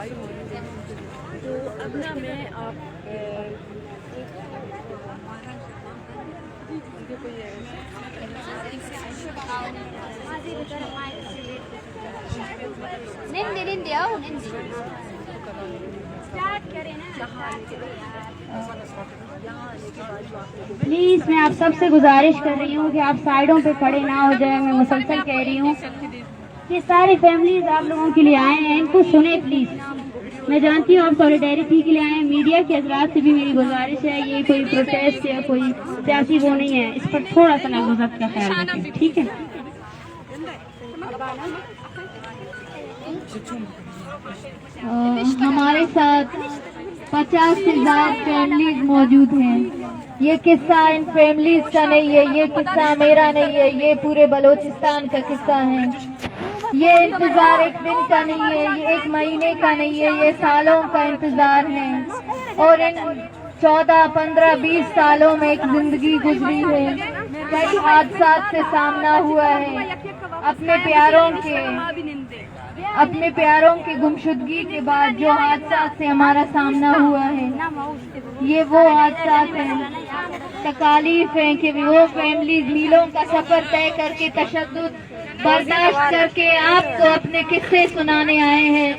تو اب نا میں آپ، اے، ایک تو ہمارا نندے، نندے، آؤ، نندے۔ پلیز، میں آپ سب سے گزارش کر رہی ہوں کہ آپ سائیڈوں پہ کھڑے نہ ہو جائیں۔ میں مسلسل کہہ رہی ہوں، یہ ساری فیملیز آپ لوگوں کے لیے آئے ہیں، ان کو سنیں پلیز۔ میں جانتی ہوں آپ سولیڈیریٹی کے لیے آئے ہیں۔ میڈیا کے حضرات سے بھی میری گزارش ہے، یہ کوئی پروٹیسٹ یا کوئی سیاسی وہ نہیں ہے، اس پر تھوڑا سا نظم و ضبط کا خیال رکھیں، ٹھیک ہے؟ آ، ہمارے ساتھ پچاس سے زیادہ فیملیز موجود ہیں۔ یہ قصہ ان فیملیز کا نہیں ہے، یہ قصہ میرا نہیں ہے، یہ پورے بلوچستان کا قصہ ہے۔ یہ انتظار ایک دن کا نہیں ہے، یہ ایک مہینے کا نہیں ہے، یہ سالوں کا انتظار ہے۔ اور ان چودہ، پندرہ، بیس سالوں میں ایک زندگی گزری ہے، کئی حادثات سے سامنا ہوا ہے۔ اپنے پیاروں کے، اپنے پیاروں کے گمشدگی کے بعد جو حادثات سے ہمارا سامنا ہوا ہے، یہ وہ حادثات ہیں، تکالیف ہیں کہ وہ فیملیز میلوں کا سفر طے کر کے، تشدد برداشت کر کے آپ کو اپنے قصے سنانے آئے ہیں۔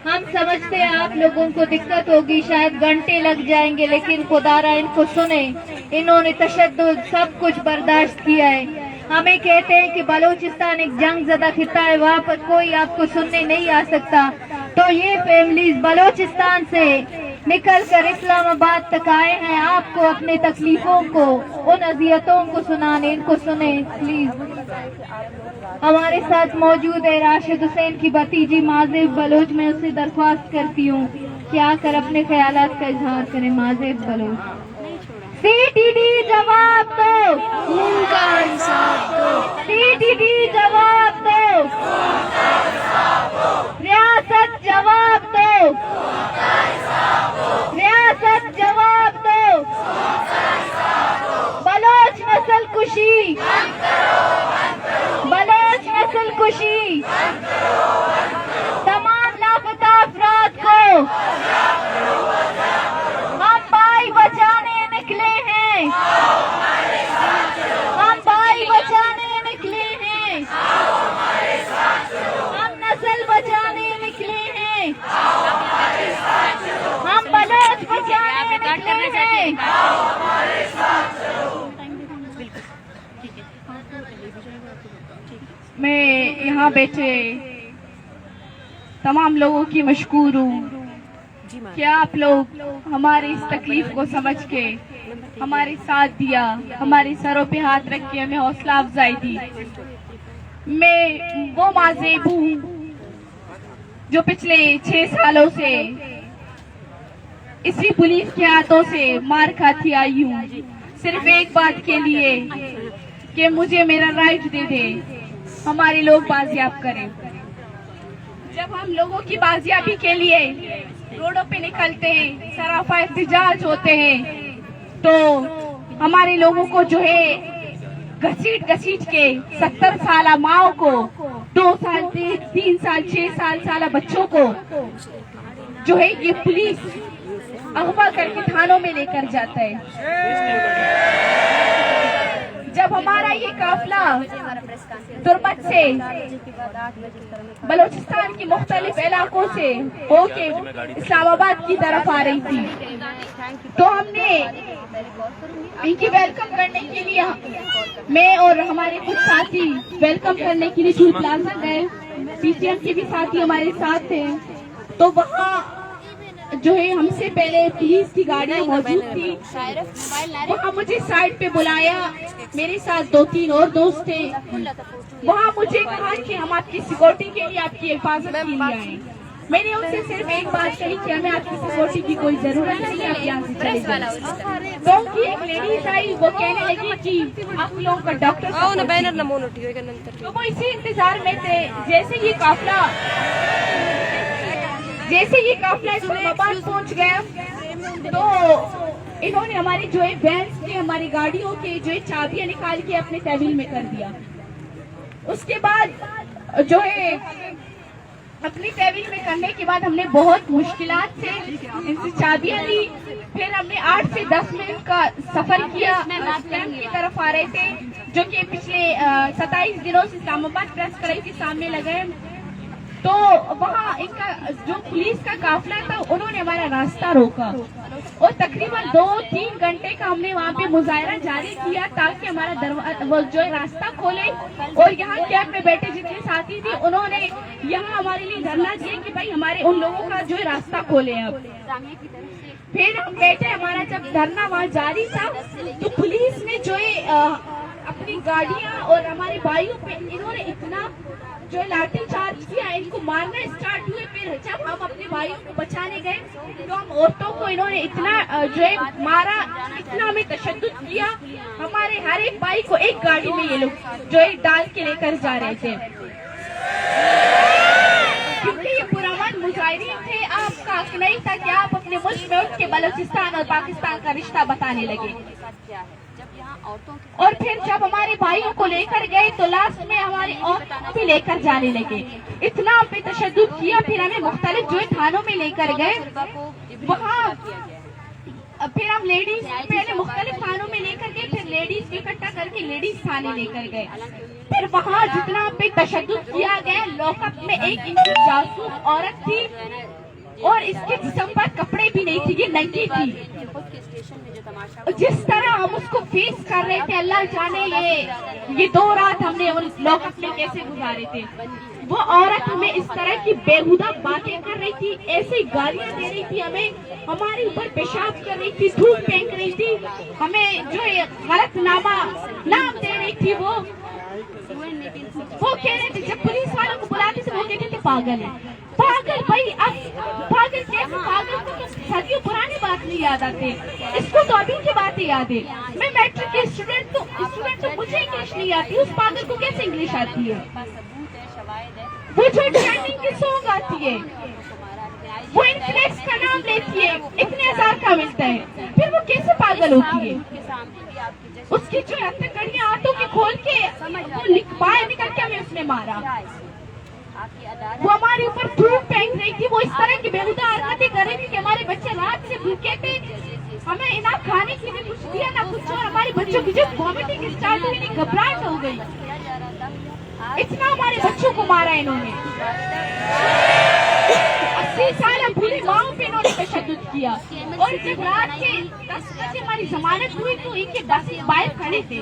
ہم سمجھتے ہیں آپ لوگوں کو دقت ہوگی، شاید گھنٹے لگ جائیں گے، لیکن خدا را ان کو سنیں۔ انہوں نے تشدد، سب کچھ برداشت کیا ہے۔ ہمیں کہتے ہیں کہ بلوچستان ایک جنگ زدہ خطہ ہے، وہاں پر کوئی آپ کو سننے نہیں آ سکتا۔ تو یہ فیملیز بلوچستان سے نکل کر اسلام آباد تک آئے ہیں آپ کو اپنے تکلیفوں کو، ان اذیتوں کو سنانے، ان کو سنیں پلیز۔ ہمارے ساتھ موجود ہے راشد حسین کی بھتیجی مازیب بلوچ۔ میں اس سے درخواست کرتی ہوں کہ آ کر اپنے خیالات کا اظہار کریں۔ مازیب بلوچ۔ سی ٹی ڈی جواب دو۔ خون کا انصاف دو۔ سی ٹی ڈی جواب دو۔ ریاست جواب دو۔ ریاست جواب دو۔ بلوچ نسل کشی، بلوچ نسل کشی، تمام لاپتہ افراد کو ہم بھائی بچانے نکلے ہیں، ہم بھائی بچانے نکلے ہیں، ہم نسل بچانے نکلے ہیں، ہم بلوچ بچانے نکلے ہیں۔ میں یہاں بیٹھے تمام لوگوں کی مشکور ہوں کہ آپ لوگ ہماری اس تکلیف کو سمجھ کے ہمارے ساتھ دیا، ہمارے سروں پہ ہاتھ رکھ کے ہمیں حوصلہ افزائی دی۔ میں وہ مازیب ہوں جو پچھلے چھ سالوں سے اسی پولیس کے ہاتھوں سے مار کھاتی آئی ہوں، صرف ایک بات کے لیے کہ مجھے میرا رائٹ دے دے، ہمارے لوگ بازیاب کریں۔ جب ہم لوگوں کی بازیابی کے لیے روڈوں پہ نکلتے ہیں، سراپا احتجاج ہوتے ہیں، تو ہمارے لوگوں کو جو ہے گھسیٹ گھسیٹ کے، ستر سالہ ماؤں کو، دو سال، تین، تین سال، چھ سال سالہ بچوں کو جو ہے یہ پولیس اغوا کر کے تھانوں میں لے کر جاتا ہے۔ جب ہمارا یہ قافلہ تربت سے بلوچستان کے مختلف علاقوں سے ہو کے اسلام آباد کی طرف آ رہی تھی، تو ہم نے ان کی ویلکم کرنے کے لیے، میں اور ہمارے کچھ ساتھی ویلکم کرنے کے لیے ٹول پلازہ گئے۔ پی سی ایم کے بھی ساتھی ہمارے ساتھ تھے، تو وہاں جو ہے ہم سے پہلے پولیس کی گاڑیاں موجود تھی، وہاں مجھے سائڈ پہ بلایا، میرے ساتھ دو تین اور دوست تھے، وہاں مجھے کہا کہ ہم آپ کی سیکورٹی کے لیے، آپ کی حفاظت کے لیے آئے۔ میں نے ان سے صرف ایک بات کہی کہ ہمیں آپ کی سیکورٹی کی کوئی ضرورت نہیں ہے، آپ یہاں سے چلے جائیں۔ تو ان کی ایک لیڈیز آئی، وہ کہنے لگی کہ آپ لوگوں کا ڈاکٹر سپورٹ ہے۔ تو وہ اسی انتظار میں تھے۔ جیسے یہ قافلہ، جیسے یہ قافلہ اسلام آباد پہنچ گیا، تو انہوں نے ہماری جو ہے وینس کے، ہماری گاڑیوں کے جو ہے چابیاں نکال کے اپنے ٹیبل میں کر دیا۔ اس کے بعد جو ہے اپنی ٹریول میں کرنے کے بعد ہم نے بہت مشکلات سے ان سے چابیاں لی۔ پھر ہم نے آٹھ سے دس منٹ کا سفر کیا، کیمپ کی طرف آ رہے تھے، جو کہ پچھلے، آ، ستائیس دنوں سے اسلام آباد پریس کلب کے سامنے لگے ہیں۔ تو وہاں ان کا، جو پولیس کا قافلہ تھا، انہوں نے ہمارا راستہ روکا اور تقریباً دو تین گھنٹے کا ہم نے وہاں پہ مظاہرہ جاری کیا تاکہ ہمارا دروا-، وہ جو ہے راستہ کھولے اور یہاں کیمپ میں بیٹھے جتنے ساتھی تھے، انہوں نے یہاں ہمارے لیے دھرنا دیا کہ بھائی، ہمارے ان لوگوں کا جو ہے راستہ کھولے اب۔ پھر ہم بیٹھے، ہمارا جب دھرنا وہاں جاری تھا تو پولیس نے جو ہے، آ، اپنی گاڑیاں اور ہمارے بھائیوں پہ انہوں نے اتنا جو ہے لاٹھی چارج کیا، ان کو مارنا اسٹارٹ ہوئے۔ پھر جب ہم اپنے بھائیوں کو بچانے گئے تو ہم عورتوں کو انہوں نے اتنا، آ، جو ہے مارا، اتنا ہمیں تشدد کیا۔ ہمارے ہر ایک بھائی کو ایک گاڑی میں یہ لوگ جو ہے ڈال کے لے کر جا رہے تھے۔ کیونکہ یہ پرامن مظاہرین تھے، آپ کا حق نہیں تھا کہ آپ اپنے ملک میں اٹھ کے بلوچستان اور پاکستان کا رشتہ بتانے لگے۔ اور پھر جب ہمارے بھائیوں کو لے کر گئے تو لاسٹ میں ہماری عورتوں کو بھی لے کر جانے لگے۔ اتنا ہم پہ تشدد کیا، پھر ہمیں مختلف جو ہے تھانوں میں لے کر گئے۔ وہاں پھر ہم لیڈیز پہلے مختلف تھانوں میں لے کر گئے، پھر لیڈیز کو اکٹھا کر کے لیڈیز تھانے لے کر گئے۔ پھر وہاں جتنا ہم پہ تشدد کیا گیا، لاک اپ میں ایک ان کی جاسوس عورت تھی اور اس کے جسم پر کپڑے بھی نہیں تھے، یہ ننگی تھی۔ جس طرح ہم اس کو فیس کر رہے تھے، اللہ جانے یہ، یہ دو رات ہم نے ان لاک اپ میں کیسے گزارے تھے۔ وہ عورت ہمیں اس طرح کی بیہودہ باتیں کر رہی تھی، ایسی گالیاں دے رہی تھی ہمیں، ہمارے اوپر پیشاب کر رہی تھی، تھوک پھینک رہی تھی، ہمیں جو ہے غلط نامہ، نام دے رہی تھی۔ وہ، وہ کہہ رہے تھے، جب پولیس والوں کو بلاتے تھے، وہ کہتے تھے پاگل ہے۔ پاگل بھائی، اب پاگل کیسے؟ پاگل کو تو صدیوں پرانے بات نہیں یاد آتے، اس کو تو ابھی کی باتیں یاد ہے۔ میں میٹرک کی اسٹوڈنٹ تو، اسٹوڈنٹ تو مجھے انگلش نہیں آتی، اس پاگل کو کیسے انگلش آتی ہے؟ وہ جو ٹرینڈنگ کی سانگ آتی ہے، وہ انفلوئنس کا نام لیتی ہے، اتنے ہزار کا ملتا ہے، پھر وہ کیسے پاگل ہوتی ہے؟ اس کی جو ہتھکڑیاں ہاتھوں کی کھول کے وہ لکھ، باہر نکل کے ہمیں اس نے مارا۔ وہ ہمارے اوپر تھوک پھینک رہی تھی، وہ اس طرح کی بیہودہ حرکتیں کر رہی تھی کہ ہمارے بچے رات سے بھوکے تھے، ہمیں نہ کھانے کے لیے کچھ دیا نہ کچھ، اور ہمارے بچوں کی جو وامٹنگ اسٹارٹ ہوئی، گھبراہٹ ہو گئی۔ اتنا ہمارے بچوں کو مارا انہوں نے۔ اسی سال اب بوڑھی ماؤں پہ انہوں نے تشدد کیا۔ اور جب رات کے دس بجے ہماری ضمانت ہوئی تو ان کے بسز باہر کھڑے تھے،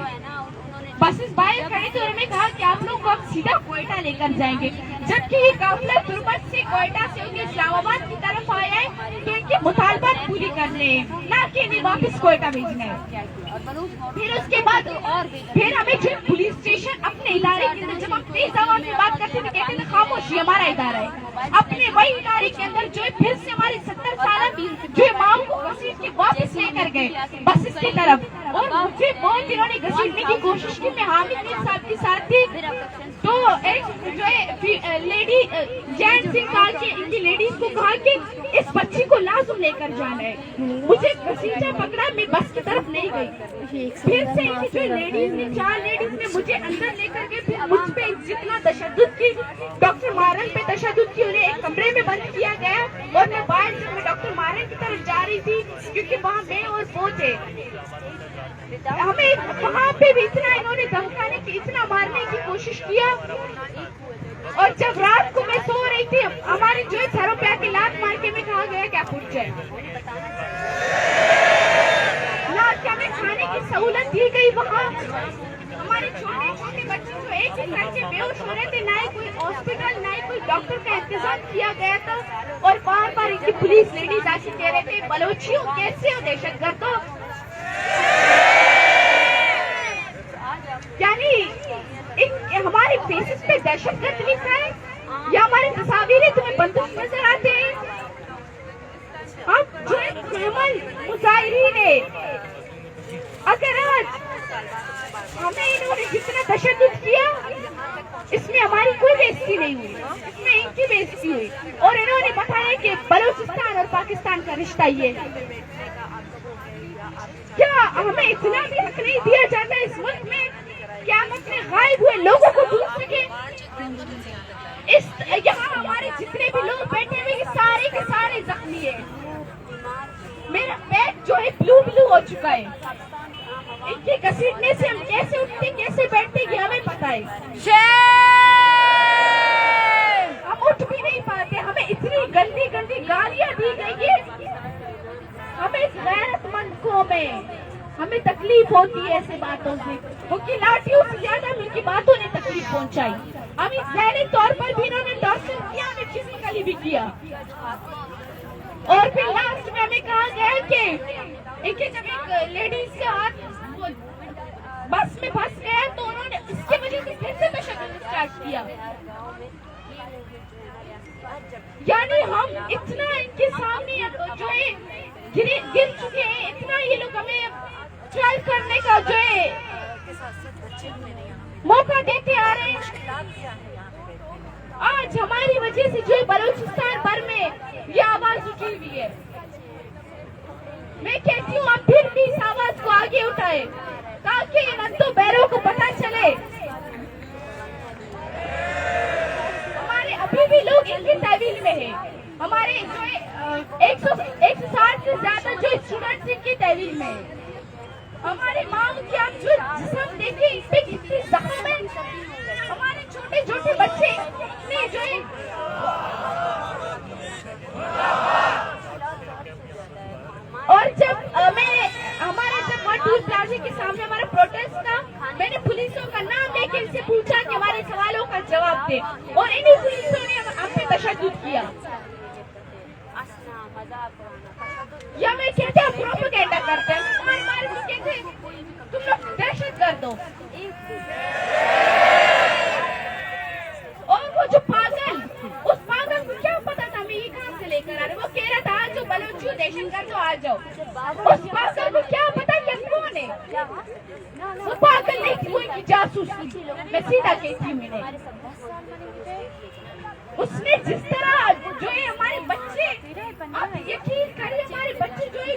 بسز باہر کھڑے تھے اور ہمیں کہا کہ آپ لوگ کو ہم سیدھا کوئٹہ لے کر جائیں گے، جبکہ یہ قافلہ تربت سے، کوئٹہ سے ہو کے اسلام آباد کی طرف آیا ہے، تو ان کے مطالبات پورے کرنے ہیں، نہ کہ انہیں واپس کوئٹہ بھیجنا ہے۔ پھر اس کے بعد پھر ہمیں جو پولیس اسٹیشن اپنے ادارے کے اندر، جب ہم تیز آواز میں بات کرتے تھے، کہتے تھے، "خاموشی، ہمارا ادارہ ہے۔" اپنے وہی ادارے کے اندر جو ہے پھر سے ہمارے ستر سالہ جو ہے ماؤں کو گھسیٹ کے واپس لے کر گئے بسز کی طرف، اور مجھے بہت انہوں نے گھسیٹنے کی کوشش کی۔ میں حامد میر صاحب کے ساتھ تھی، تو ایک جو ہے فی-، لیڈی، جین سنگھ کہا کہ ان کی لیڈیز کو کہا کہ اس بچی کو لازم لے کر جانا ہے۔ مجھے گھسیٹا پکڑا، میں بس کی طرف نہیں گئی۔ پھر سے ان کی جو لیڈیز نے، چار لیڈیز نے مجھے اندر لے کر گئے، پھر مجھ پہ جتنا تشدد کی، ڈاکٹر مارن پہ تشدد کی، انہیں ایک کمرے میں بند کیا گیا اور میں باہر، جب میں ڈاکٹر مارن کی طرف جا رہی تھی، کیونکہ وہاں میں اور وہ تھے، ہمیں وہاں پہ بھی اتنا انہوں نے دھمکانے کی، اتنا مارنے کی کوشش کیا۔ اور جب رات کو میں سو رہی تھی، ہمارے جو ہے سروں پہ آ کے لات مار کے ہمیں کہا گیا کہ آپ اٹھ جائیں۔ نہ کہ ہمیں کھانے کی سہولت دی گئی وہاں۔ ہمارے چھوٹے چھوٹے بچے جو ایک ایک کر کے بے ہوش ہو رہے تھے، نہ ہی کوئی ہاسپٹل، نہ ہی کوئی ڈاکٹر کا انتظام کیا گیا تھا۔ اور بار بار ان کی پولیس لیڈیز آ کے کہہ رہے تھے، "بلوچی ہو، کیسے ہو، دہشت گرد ہو؟" یعنی ایک، ہمارے فیسز پہ دہشت گرد لکھا ہے یا ہماری تصاویر ہے، تمہیں بندوق نظر آتے ہیں؟ ہم جو ہے پرامن مظاہرین ہیں، اگر آج ہمیں انہوں نے جتنا تشدد کیا، اس میں ہماری کوئی بے عزتی نہیں ہوئی، اس میں ان کی بے عزتی ہوئی۔ اور انہوں نے بتایا کہ بلوچستان اور پاکستان کا رشتہ یہ ہے۔ کیا ہمیں اتنا بھی حق نہیں دیا جاتا ہے اس ملک میں کہ ہم اپنے غائب ہوئے لوگوں کو ڈھونڈ سکیں؟ اس، یہاں ہمارے جتنے بھی لوگ بیٹھے ہوئے، یہ سارے کے سارے زخمی ہیں۔ میرا بیگ جو ہے بلو بلو ہو چکا ہے۔ ان کے گھسیٹنے سے ہم کیسے اٹھتے، کیسے بیٹھتے، یہ ہمیں پتہ ہے۔ ہم اٹھ بھی نہیں پاتے، ہمیں اتنی گندی گندی گالیاں دی گئی ہے۔ ہمیں غیرت مند قوم ہے، ہمیں تکلیف ہوتی ہے ایسے باتوں سے۔ ان کی لاٹھیوں سے زیادہ ہم ان کی باتوں نے تکلیف پہنچائی۔ ہمیں ذہنی طور پر بھی انہوں نے ٹارچر کیا، ہمیں فزیکلی بھی کیا۔ اور پھر لاسٹ میں ہمیں کہا گیا کہ ان کے جب ایک لیڈیز کے ہاتھ بس میں پھنس گیا تو انہوں نے اس کی وجہ سے پھر سے تشدد اسٹارٹ کیا۔ یعنی ہم اتنا ان کے سامنے جو ہے گرے، گر چکے ہیں، اتنا یہ لوگ ہمیں ٹرائی کرنے کا جو ہے موقع دیتے آ رہے ہیں۔ آج ہماری وجہ سے جو ہے بلوچستان بھر میں یہ آواز اٹھی ہوئی ہے۔ میں کہتی ہوں، آپ پھر بھی اس آواز کو آگے اٹھائیں، تاکہ ان اندھوں بہروں کو پتہ چلے۔ ہمارے ابھی بھی لوگ ان کی تحویل میں ہیں۔ ہمارے جو ہے، آ، ایک سو، ایک سو ساٹھ سے زیادہ جو اسٹوڈنٹس ان کی تحویل میں ہیں۔ ہمارے ماں کے آپ جو جسم دیکھیں، ان پہ کتنے زخم ہیں۔ ہمارے چھوٹے چھوٹے بچے اتنے جو ہے، اور جب، آ، میں، ہمارا جب وہاں ٹول پلازے کے سامنے ہمارا پروٹیسٹ تھا، میں نے پولیسوں کا نام لے کے ان سے پوچھا کہ ہمارے سوالوں کا جواب دے، اور انہی پولیسوں نے ہم، ہم پہ تشدد کیا۔ یا میں کہتے ہیں پروپیگنڈا کرتے ہیں، ہمارے بارے میں کہتے ہیں تم لوگ دہشت گرد ہو۔ اور وہ جو پاگل، اس پاگل کو کیا پتا تھا ہمیں یہ کہاں سے لے کر آ رہے؟ وہ کہہ رہا تھا، "آ جاؤ بلوچیوں، دہشت گرد ہو، آ جاؤ۔" اس پاگل کو کیا پتا کہ ہم کون ہے؟ وہ پاگل نہیں تھی، وہ ان کی جاسوس تھی۔ میں سیدھا کہتی ہوں انہیں۔ اس نے جس طرح جو ہے ہمارے بچے، آپ یقین کریں، ہمارے بچے جو ہے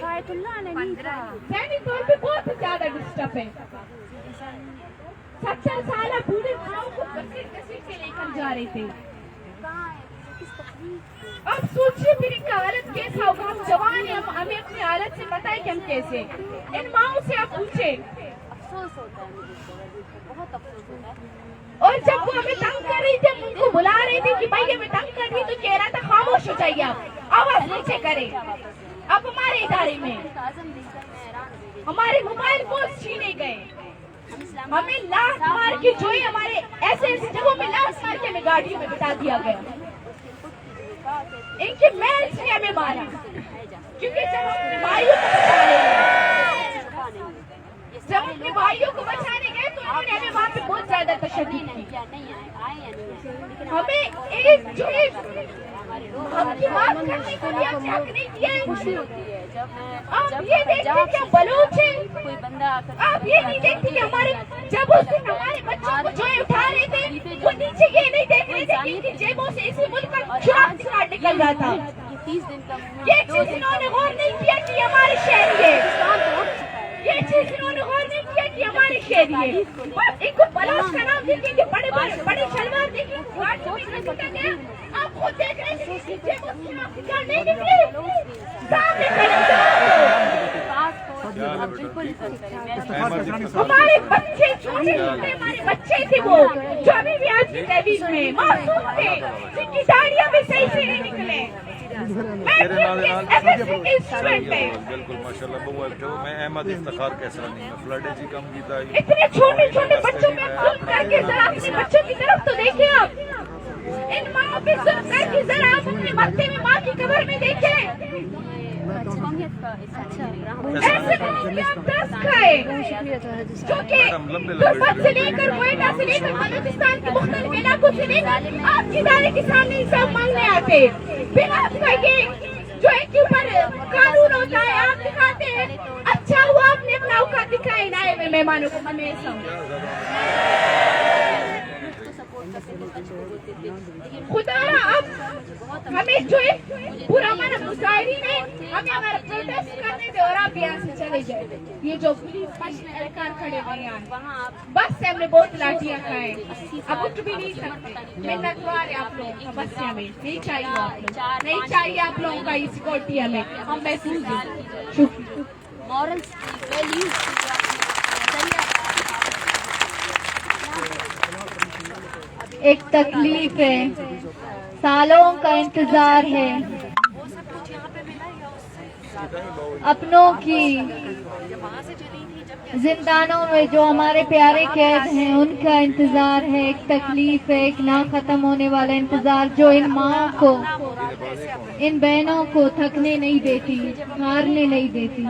ذہنی طور پہ بہت زیادہ ڈسٹرب ہے۔ ستر سالہ بوڑھے ماؤں کو گھسیٹ گھسیٹ کے لے کر جا رہے تھے۔ آپ سوچیے پھر ان کا حالت کیسا ہوگا۔ ہم جوان ہیں، ہم، ہمیں اپنی حالت سے پتہ ہے کہ ہم کیسے ہیں۔ ان ماؤں سے آپ پوچھیں۔ افسوس ہوتا ہے مجھے، بہت افسوس ہوتا ہے۔ اور جب وہ ہمیں تنگ کر رہی تھی، ہم ان کو بلا رہے تھے کہ بھائی ہمیں تنگ کر رہی، تو کہہ رہا تھا خاموش ہو جائیے آپ، آواز نیچے کریں۔ اب ہمارے ادارے میں ہمارے موبائل فون چھینے گئے، ہمیں لات مار کے جو ہے ہمارے ایسے ایسے جگہوں میں لات مار کے ہمیں گاڑیوں میں بٹھا دیا گیا۔ ان کے میلز نے ہمیں مارا، کیونکہ جب ہم اپنے بھائیوں کو بچانے گئے، جب اپنے بھائیوں کو بچانے گئے تو انہوں نے ہمیں وہاں پہ بہت زیادہ تشدد کی۔ ہمیں ایک جو ہے حق کی بات کرنے کے لیے ہمیں حق نہیں دیا ہے۔ آپ یہ دیکھتے کہ ہم بلوچ ہیں، آپ یہ نہیں دیکھتے کہ ہمارے، جب اس دن ہمارے بچوں کو جو ہے اٹھا رہے تھے، وہ نیچے یہ نہیں دیکھ رہے تھے کہ ان کی جیبوں سے اسی ملک کا شراب کارڈ نکل رہا تھا۔ یہ چیز انہوں نے غور نہیں کیا کہ ہمارے شہری ہے۔ یہ چیز انہوں نے غور نہیں کیا کہ ہمارے شہری ہے۔ بس ان کو بلوچ کا نام دیکھیں کہ بڑے بڑے، بڑے شلوار دیکھیں، گاڑیوں میں گھسیٹا گیا۔ آپ خود دیکھ رہے ہیں کہ کسی جیب میں شراب کی کارڈ نہیں نکلی۔ سامنے کھڑے ہیں۔ ہمارے بچے، چھوٹے چھوٹے ہمارے بچے تھے وہ، جو ابھی بھی آج کی تحویل میں معصوم تھے، جن کی داڑھیاں بھی صحیح سے نہیں نکلے۔ میں کیونکہ ایف ایس سی کے اسٹوڈنٹ میں، بالکل، ماشاءاللہ، بہو ایکٹیو۔ میں احمد افتخار کیسرانی، میں فلڈ اے جی کم کیتا ہے۔ اتنے چھوٹے چھوٹے بچوں پہ ظلم کر کے ذرا اپنے بچوں کی طرف تو دیکھیں آپ۔ ان ماں پہ ظلم کر کے ذرا آپ اپنے مرتے ہوئے ماں کی قبر میں دیکھیں۔ ایسے ماں پہ آپ ترس کھائے، جو کہ تربت سے لے کر، کوئٹہ سے لے کر، بلوچستان کے مختلف علاقوں سے لے کر آپ کے ادارے کے سامنے انصاف مانگنے آتے۔ پھر آپ کا یہ جو ان کے اوپر قانون ہوتا ہے، آپ دکھاتے ہیں۔ اچھا ہوا آپ نے اپنا اوقات دکھایا ان آئے ہوئے مہمانوں کو۔ ہمیں ایسا خدا، آپ ہمیں جو ہے پورا ہمارا مظاہرین ہے، ہمیں ہمارا پروٹیسٹ کرنے دے اور آپ یہاں سے چلے جائیں۔ یہ جو پولیس پشت اہلکار کھڑے ہوئے ہیں، بس سے ہم نے بہت لاٹیاں کھائے، اب اٹھ بھی نہیں سکتے۔ منت وار ہے آپ لوگوں کا، بس سے ہمیں نہیں چاہیے آپ لوگ، نہیں چاہیے آپ لوگوں کا یہ سیکورٹی ہمیں، ہم محفوظ ہیں۔ شکریہ۔ مورلز کی ویلیوز کی جو اپنی نظریہ ہے، ایک تکلیف ہے، سالوں کا انتظار ہے، اپنوں کی زندانوں میں جو ہمارے پیارے قید ہیں، ان کا انتظار ہے، ایک تکلیف ہے، ایک نہ ختم ہونے والا انتظار جو ان ماں کو، ان بہنوں کو تھکنے نہیں دیتی، ہارنے نہیں دیتی۔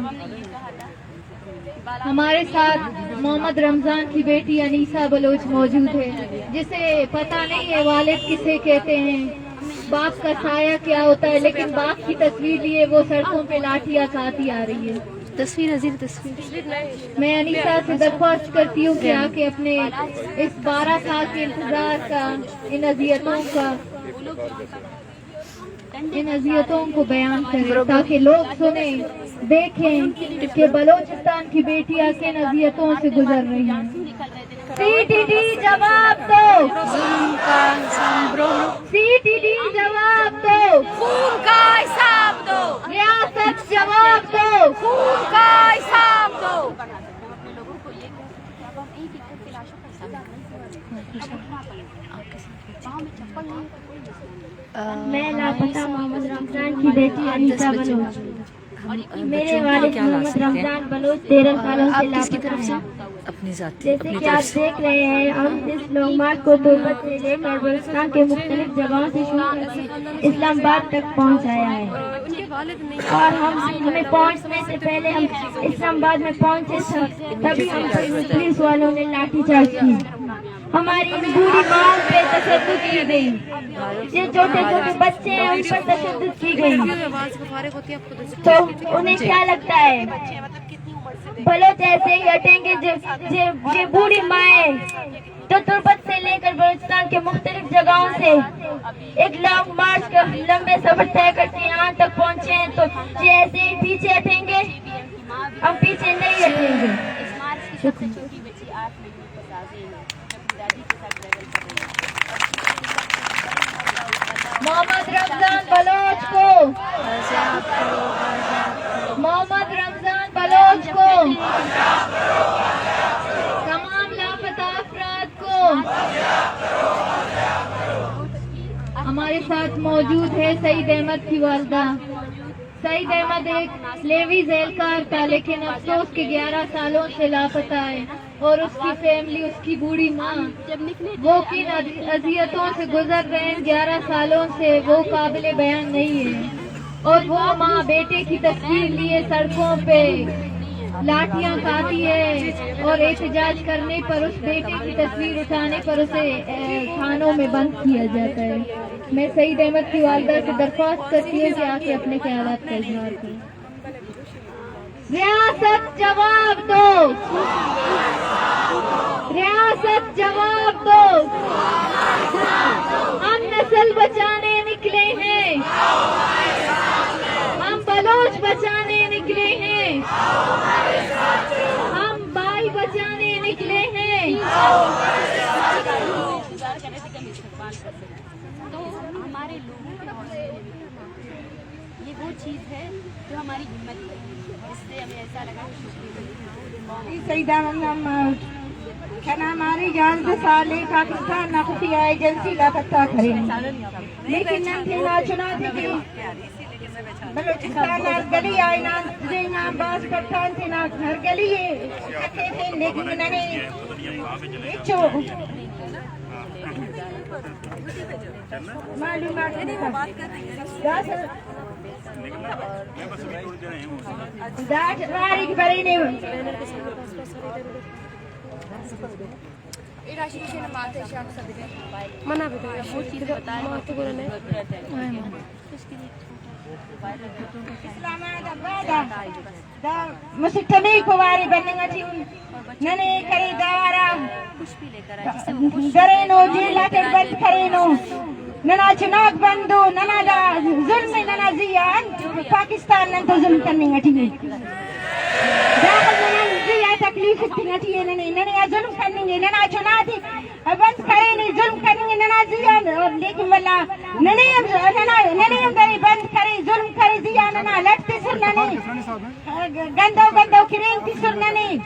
ہمارے ساتھ محمد رمضان کی بیٹی انیسہ بلوچ موجود ہے، جسے پتہ نہیں ہے والد کسے کہتے ہیں، باپ کا سایہ کیا ہوتا ہے، لیکن باپ کی تصویر لیے وہ سڑکوں پہ لاٹیاں کھاتی آ رہی ہے۔ تصویر عزیز، تصویر۔ میں انیسہ سے درخواست کرتی ہوں کہ آ کے اپنے اس بارہ سال کے انتظار کا، ان اذیتوں کا، ان اذیتوں کو بیان کریں تاکہ لوگ سنیں، دیکھیں کہ بلوچستان کی بیٹیاں کن اذیتوں سے گزر رہی ہیں۔ سی ٹی ٹی جواب دو۔ ظلم کا انجام برو۔ سی ٹی ٹی جواب دو۔ خون کا حساب دو۔ ریاست جواب دو۔ خون کا حساب دو۔ میں لاپتہ محمد رمضان کی بیٹی انیسہ بلوچ۔ میرے والد محمد رمضان بلوچ تیرہ سالوں سے لاپتہ ہیں۔ جیسے کہ آپ دیکھ رہے ہیں، ہم اس لانگ مارچ کو تربت سے لے کر بلوچستان کے مختلف جگہوں سے شروع کر کے اسلام آباد تک پہنچایا ہے۔ اور ہم، ہمیں پہنچنے سے پہلے ہم اسلام آباد میں پہنچے تھے، تبھی ہم پر پولیس والوں نے لاٹھی چارج کی۔ ہماری ان بوڑھی ماؤں پہ تشدد کی گئی۔ یہ چھوٹے چھوٹے بچے ہیں، ان پر تشدد کی گئی۔ تو انہیں کیا لگتا ہے، بلوچ ایسے ہی ہٹیں گے؟ جو، جو، یہ بوڑھی مائیں جو تربت سے لے کر بلوچستان کے مختلف جگہوں سے ایک لانگ مارچ کا لمبے سفر طے کر کے یہاں تک پہنچے ہیں، تو یہ ایسے ہی پیچھے ہٹیں گے؟ ہم پیچھے نہیں ہٹیں گے۔ شکریہ۔ محمد رمضان بلوچ کو، محمد رمضان بلوچ کو، تمام لاپتہ افراد کو۔ ہمارے ساتھ موجود ہے سعید احمد کی والدہ۔ سعید احمد ایک لیویز اہلکار تھا، لیکن افسوس کہ گیارہ سالوں سے لاپتہ ہے اور اس کی فیملی، اس کی بوڑھی ماں، وہ کن اذ-، اذیتوں سے گزر رہے ہیں گیارہ سالوں سے، وہ قابل بیان نہیں ہے۔ اور وہ ماں بیٹے کی تصویر لیے سڑکوں پہ لاٹیاں کھاتی ہے اور احتجاج کرنے پر، اس بیٹے کی تصویر اٹھانے پر اسے، اے، تھانوں میں بند کیا جاتا ہے۔ میں سعید احمد کی والدہ سے درخواست کرتی ہوں کہ آ کے اپنے خیالات کا اظہار کریں۔ ریاست جواب دو، ریاست جواب دو۔ ہم نسل بچانے نکلے ہیں، ہم بلوچ بچانے نکلے ہیں، ہم بھائی بچانے نکلے ہیں۔ تو ہمارے لوگوں کے حوصلے، یہ وہ چیز ہے جو ہماری ہمت بڑھاتی ہے، اس سے ہمیں ایسا لگا کہ کچھ بھی نہیں۔ سیدہ ہم، ہم، کنا ہماری یازدہ سال ہے پاکستان نا خفیہ ایجنسی لاپتہ کریں، لیکن نن تینا چنا تھی بلوچستان نا گلی آئینان زینگان باز پٹھان تینا ہر گلی ہے، لیکن ننے ہچو معلومات دا سر، دا سر، دا سر، منا بدے، ما تو گرنے۔ اسلام آباد دا مسٹمی کواری بننگ ٹی ننے کرے دوارا درینو، جیل آتے بند کرینو۔ ننا چناک بندو، ننا دا ظلم، ننا زیان پاکستان نن تو ظلم کننگ اٹی ہے۔ داخل ننا زیان تکلیف اتنگ اٹی ہے، ننے، ننے آ ظلم کننگ ہے، ننا چناتی بند کرے نی ظلم کننگ ہے، ننا زیان، لیکن واللہ ننے ہم، ننا، ننے ہم دری بند کرے، ظلم کرے، زیان ننا لٹ تسر ننے، گندو گندو کرین تسر ننے۔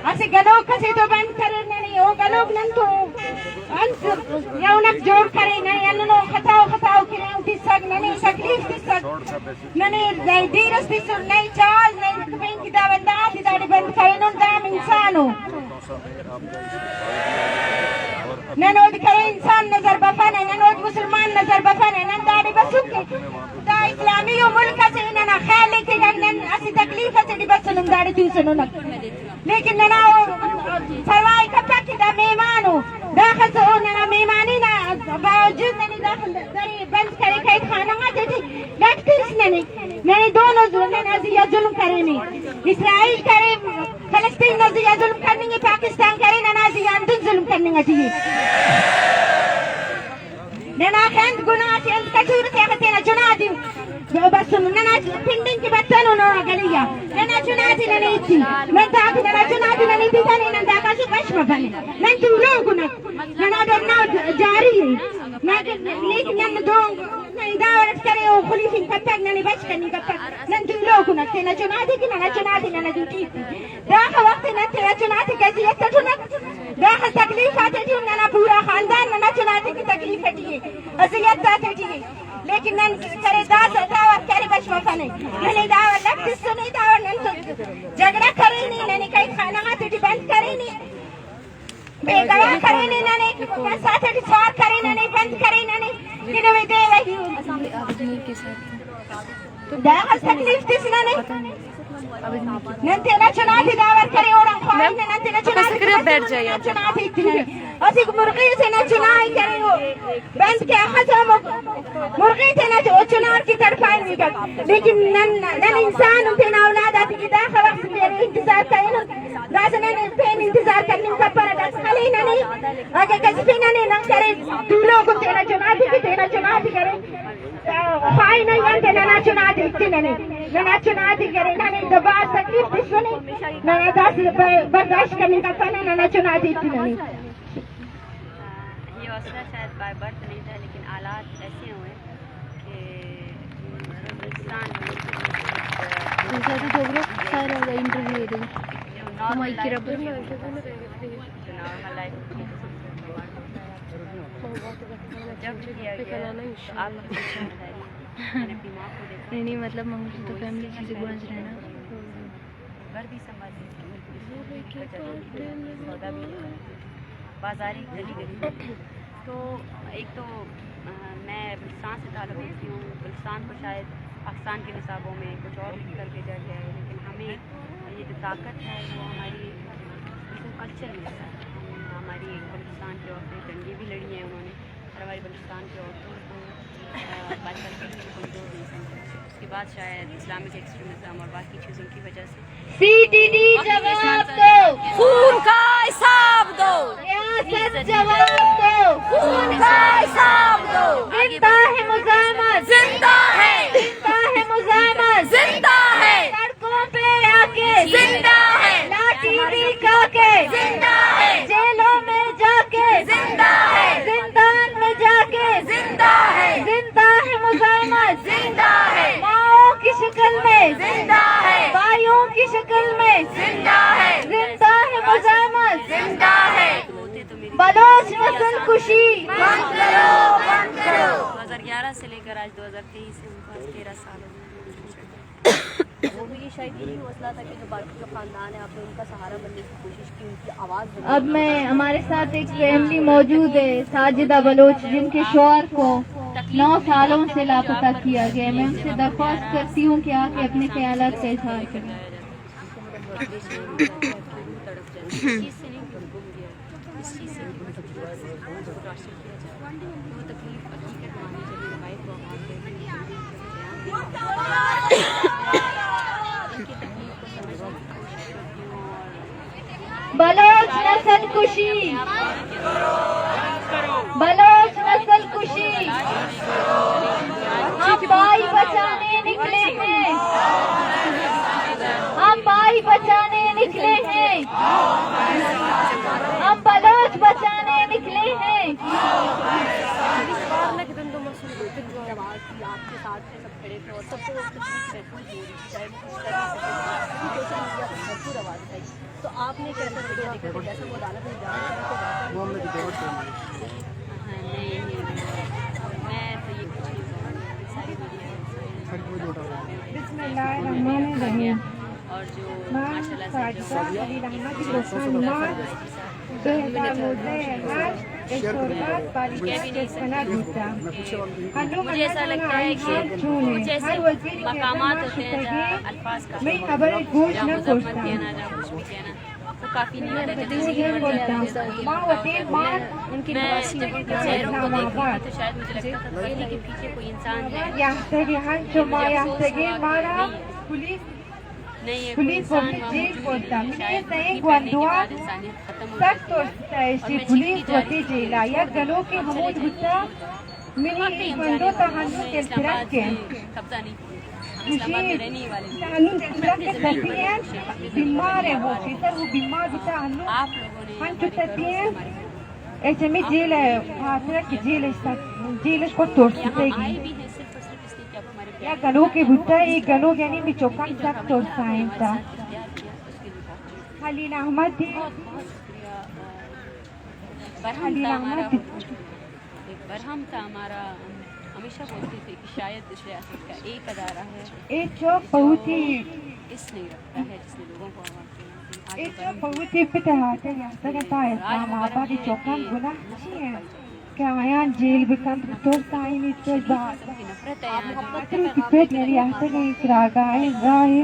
اسہ گلوک اسے تو بند کریر ننے، او گلوک نن تو انت رونق جوڑ کرے، ننے انو خطاؤ خطاؤ کرے، تسک ننے تکلیف تسک، ننے دیر اس تسر، نئے چاز، نئے بینک دا بندات داڑے بند کرینن، دام انسانو۔ نن اود کرے انسان نظر بفنہ، نن اود مسلمان نظر بفنہ، نن داڑے بسوک دا اسلامی و ملک اسے، ننا خیال ہے کہ نن، نن اسہ تکلیف اسے ٹی بسنن داڑے توسنن۔ لیکن ننا او پرواہ کپک کہ دا مہمان او، داخس او ننا مہمانی نا باوجود ننے داخل دری بند کرے قید خانہ غاتے ٹی لٹ تس ننے۔ ننے دونو ظلم، ننا زی آ ظلم کرینے۔ اسرائیل کرے، فلسطین نا زی آ ظلم کننگے، پاکستان کرے ننا زی آ ہندن ظلم کننگ اٹی اے۔ ننا خند گناہ سے انت کٹور سے اخہ تینا چنا دی بس ننا پنڈنگ کے بچن نو گلیا۔ ننا چنا دی ننے ایتی۔ من تا کہ ننا چنا دی ننے ایتی کنے نن داخل سے بش مبنے۔ نن تو لوگ نہ۔ ننا دنا جاری ہے۔ لیکن، لیکن نن دو نہ ادا ورٹ کرے او خلیفین کپک ننے بچ کنی کپک۔ نن تو لوگ نہ۔ تینا چنا دی کہ ننا چنا دی ننا دی ٹھیک۔ داخہ وخت نن تینا چناتے کہ اذیت اٹنک، داخہ تکلیف آتے ٹی ننا پورا خاندان ننا چناتے کہ تکلیف اٹی اے، اذیت آتے ٹی اے۔ لیکن نن کرے داسہ داور کرے بش مفنے۔ ننے داور لٹ تسنے، داور نن تو جھگڑا کرینے، ننے قید خانہ غاتے ٹی بند کرینے۔ بے گواہ کرینے ننے، بس آتے ٹی سوار کرینے ننے، بند کرینے ننے، کہ نوے دے وہی۔ داخس تکلیف تس ننے۔ نن تینا چناتے داور کرے اوڑان خواہی نن تینا چناتے بیٹھ جائے۔ چناتے اتنے۔ اسی مرغی سے نہ چنائی کرے او۔ بند کے اخذ ہم مرغی تینا چنار کی تڑپائیں گا۔ لیکن نن، نن انسان تینا اولاد آتی کی داخہ وخت تینا انتظار کرے۔ داسہ ننے پین انتظار کننگ کپرہ، داسہ خلینہ نے، اگہ گزفنہ نے نن کرے، دولوک تینا چناتے کہ تینا چناتے کرے۔ خواہی نہیں انت ننا چناتے اتنہ نے، ننا چناتے کرے، ننے دبار تکلیف تسنے، ننا داسہ ب-، برداشت کننگ کپنہ، ننا چناتے اتنہ نے۔ یہ حوصلہ شاید بائی برتھ نہیں تھا، لیکن حالات ایسے ہوئے کہ ہندوستان میں زیادہ دوبرہ سارا انٹرویو دے۔ ہمائی کی ربر۔ جب بھی کیا گیا، تو آپ اپنی ذمہ داری، میں نے اپنی ماں کو دیکھا۔ نہیں، نہیں، مطلب، منگل تو فیملی چیزیں گوانج رہنا۔ گھر بھی سنبھالی، سودا بھی کیا، بازاری گلی گلی۔ تو ایک تو، آ، میں بلوچستان سے تعلق رکھتی ہوں، بلوچستان کو شاید پاکستان کے نصابوں میں کچھ اور لکھ کر بھیجا گیا ہے، لیکن ہمیں یہ جو طاقت ہے وہ ہماری، اس کو کلچر میں ہے۔ ہم، ہماری بلوچستان کی عورتیں جنگیں بھی لڑی ہیں انہوں نے، اور ہماری بلوچستان کی عورتوں کو، آ، بات کرتے ہوئے کمزور نہیں سمجھا۔ اس کے بعد شاید اسلامک ایکسٹریمزم اور باقی چیزوں کی وجہ سے سی ٹی ڈی جواب دو۔ خون کا حساب دو۔ ریاست جواب دو۔ خون کا حساب دو۔ زندہ ہے مزاحمت۔ زندہ ہے۔ زندہ ہے مزاحمت۔ زندہ ہے۔ سڑکوں پہ آ کے۔ زندہ ہے۔ لاٹھی بھی کھا کے۔ زندہ ہے۔ جیلوں میں جا کے۔ زندہ ہے۔ زندان میں جا کے۔ زندہ ہے۔ زندہ ہے مزاحمت۔ زندہ ہے۔ ماؤں کی شکل میں۔ زندہ ہے۔ بھائیوں کی شکل میں۔ زندہ ہے۔ زندہ ہے مزاحمت۔ زندہ ہے۔ بلوچ نسل کشی۔ بند کرو، بند کرو۔ دو ہزار گیارہ سے لے کر آج دو ہزار تئیس ہے، ان کو آج تیرہ سال ہو گئے۔ وہ بھی یہ شاید یہی حوصلہ تھا کہ جو باقی جو خاندان ہے، آپ نے ان کا سہارا بننے کی کوشش کی، ان کی آواز بننے کی۔ اب میں، ہمارے ساتھ ایک فیملی موجود ہے، ساجدہ بلوچ، جن کے شوہر کو نو سالوں سے لاپتہ کیا گیا ہے۔ میں ان سے درخواست کرتی ہوں کہ آ کے اپنے خیالات کا اظہار کریں۔ بلوچ نسل کشی۔ ہم بلوچ بچانے نکلے ہیں۔ تو آپ نے کیسا ویڈیو دیکھا تھا؟ جیسا وہ عدالت میں جا رہے تھے، تو ویسا؟ ہاں، نہیں، نہیں، میں تو یہ کچھ نہیں کہوں گی۔ ساری ویڈیو بسم اللہ الرحمن الرحیم۔ اور جو ما ماشاءاللہ سے جو ساجدہ علی رحمت کی رخسار نما دو ہزار نوزدہ ء ہشت ء شربت بالی چیک کنگ بوتگ۔ انوں مجھے ایسا لگتا ہے کہ کچھ ایسے مقامات ہوتے ہیں جہاں الفاظ کا مئی خبر گوش نہ کرتا۔ کافی نہیں ہوتا۔ ما وتی مان ان کی اسلام آباد۔ تو شاید مجھے لگتا تھا کہ پیچھے کوئی انسان ہے۔ یافتگی ہنچو ما یافتگی مارا پولیس پولیس وتی جیل برتگ۔ منی سئیں گونڈواں سک ترستہ ایشی پولیس وتی جیلا یک گنوکے ہمود بوتگ۔ منی اے گونڈو تا ہنو دلترک انت۔ گوشی تا ہنو دلترک انت، تپی انت، بیمار ہے وہ، پیسر وہ بیمار بوتگ ہنو ہنچو تپی انت۔ اے چمی جیل ہے، خاطر کہ جیل، جیل کو ترستگی۔ یک گنوکے بوتگ، اے گنوک یعنی می چکاں سک ترسائینتگ۔ خلیل احمد دی، خلیل احمد دی۔ ایک برہم تھا ہمارا، ہم ہمیشہ بولتے تھے کہ شاید اس ریاست کا ایک ادارہ ہے، اے چوک بہت ہی اس نہیں رکھتا ہے، جس نے لوگوں کو آواز دی۔ اے چوک بہت ہی پتہ آتے ہیں، اگر تا اسلام آباد چوکاں گناہ چی ہے؟ کہ آیاں جیل بکنت، بترس آئینی چہ باز۔ آ مخاطر وتی پت یعنی آہتگیں کہ راگائیں راہے۔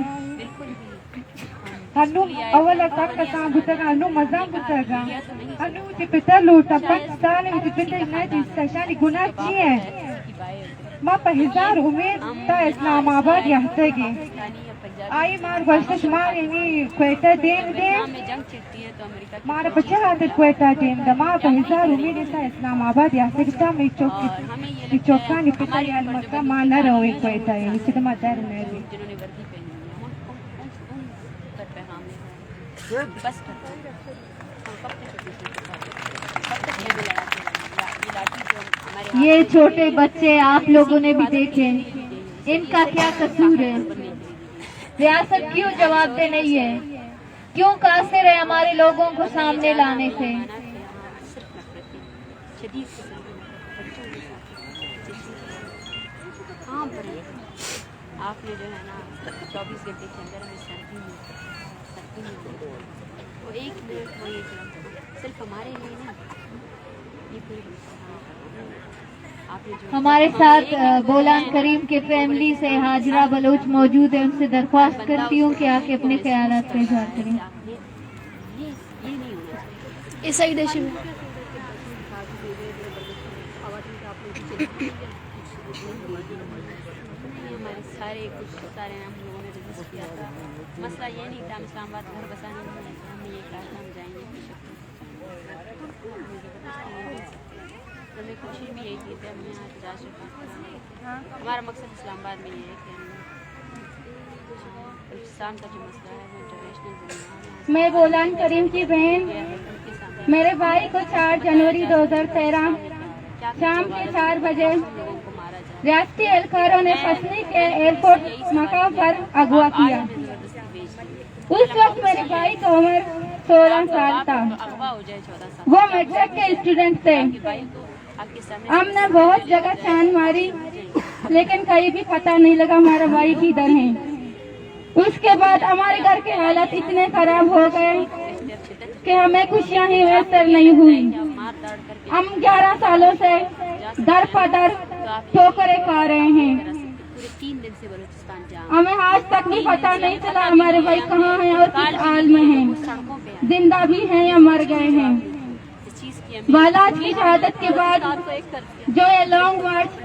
ہنو اول ء سک کسان بوتگ، ہنو مزن بوتگ۔ ہنو وتی پت ء لوٹاں، پنچ سال وتی پت ء نہ دیست، اشانی گناہ چی انت؟ ما پہ ہزار امید تا اسلام آباد یاہتگیں۔ آئی مار گوشت، شما یعنی کوئٹہ دیم دے، مارا پہ چہ ہاتر کوئٹہ دیم دے؟ ما پہ ہزار امید تا اسلام آباد یاہتگ، تا می چوک، می چوکانی پتا یال مکہ ما نہ رویں کوئٹہ، یعنی چہ ما در نہ رویں۔ یہ چھوٹے بچے آپ لوگوں نے بھی دیکھے، ان کا کیا قصور ہے؟ ریاست کیوں جواب دہ نہیں ہے؟ کیوں قاصر ہے ہمارے لوگوں کو سامنے لانے سے؟ آپ نے جو ہے نا، چوبیس گھنٹے کے اندر ہمیں سردی میں، سردی میں، وہ ایک منٹ، وہ ایک لمحہ صرف ہمارے لیے نہیں، یہ پوری ہمارے ساتھ، آ، بولان کریم کے فیملی سے حاجرہ بلوچ موجود ہے، ان سے درخواست کرتی ہوں کہ آ کے اپنے خیالات کا اظہار کریں۔ یہ، یہ نہیں ہونا چاہیے۔ اس سائیڈ ایشو۔ نہیں، ہمارے سارے، کچھ سارے ہم لوگوں نے رجسٹر کیا تھا۔ مسئلہ یہ نہیں تھا، ہم اسلام آباد گھر بسانے نہیں آئے تھے، ہم نے یہ کہا تھا ہم جائیں گے۔ ہمیں خوشی بھی ہے کہ ہم یہاں جا چکے ہیں۔ ہمارا مقصد اسلام آباد میں یہ ہے کہ ہم پاکستان کا جو مسئلہ ہے، وہ انٹرنیشنل دنیا میں میں بولان کریم کی بہن، میرے بھائی کو چار جنوری دو ہزار تیرہ شام کے چار بجے ریاستی اہلکاروں نے پسنی کے ایئرپورٹ مقام پر اغوا کیا۔ اس وقت میرے بھائی کی عمر سولہ سال تھا۔ وہ میٹرک کے اسٹوڈنٹ تھے۔ ہم نے بہت جگہ چھان ماری، لیکن کہیں بھی پتہ نہیں لگا ہمارا بھائی کدھر ہے۔ اس کے بعد ہمارے گھر کے حالت اتنے خراب ہو گئے کہ ہمیں خوشیاں ہی میسر نہیں ہوئی۔ ہم گیارہ سالوں سے در پہ در ٹھوکریں کھا رہے ہیں۔ ہمیں آج تک بھی پتہ نہیں چلا ہمارے بھائی کہاں ہیں اور کس حال میں ہیں۔ زندہ بھی ہیں یا مر گئے ہیں۔ بالاچ کی شہادت کے بعد جو یہ لانگ مارچ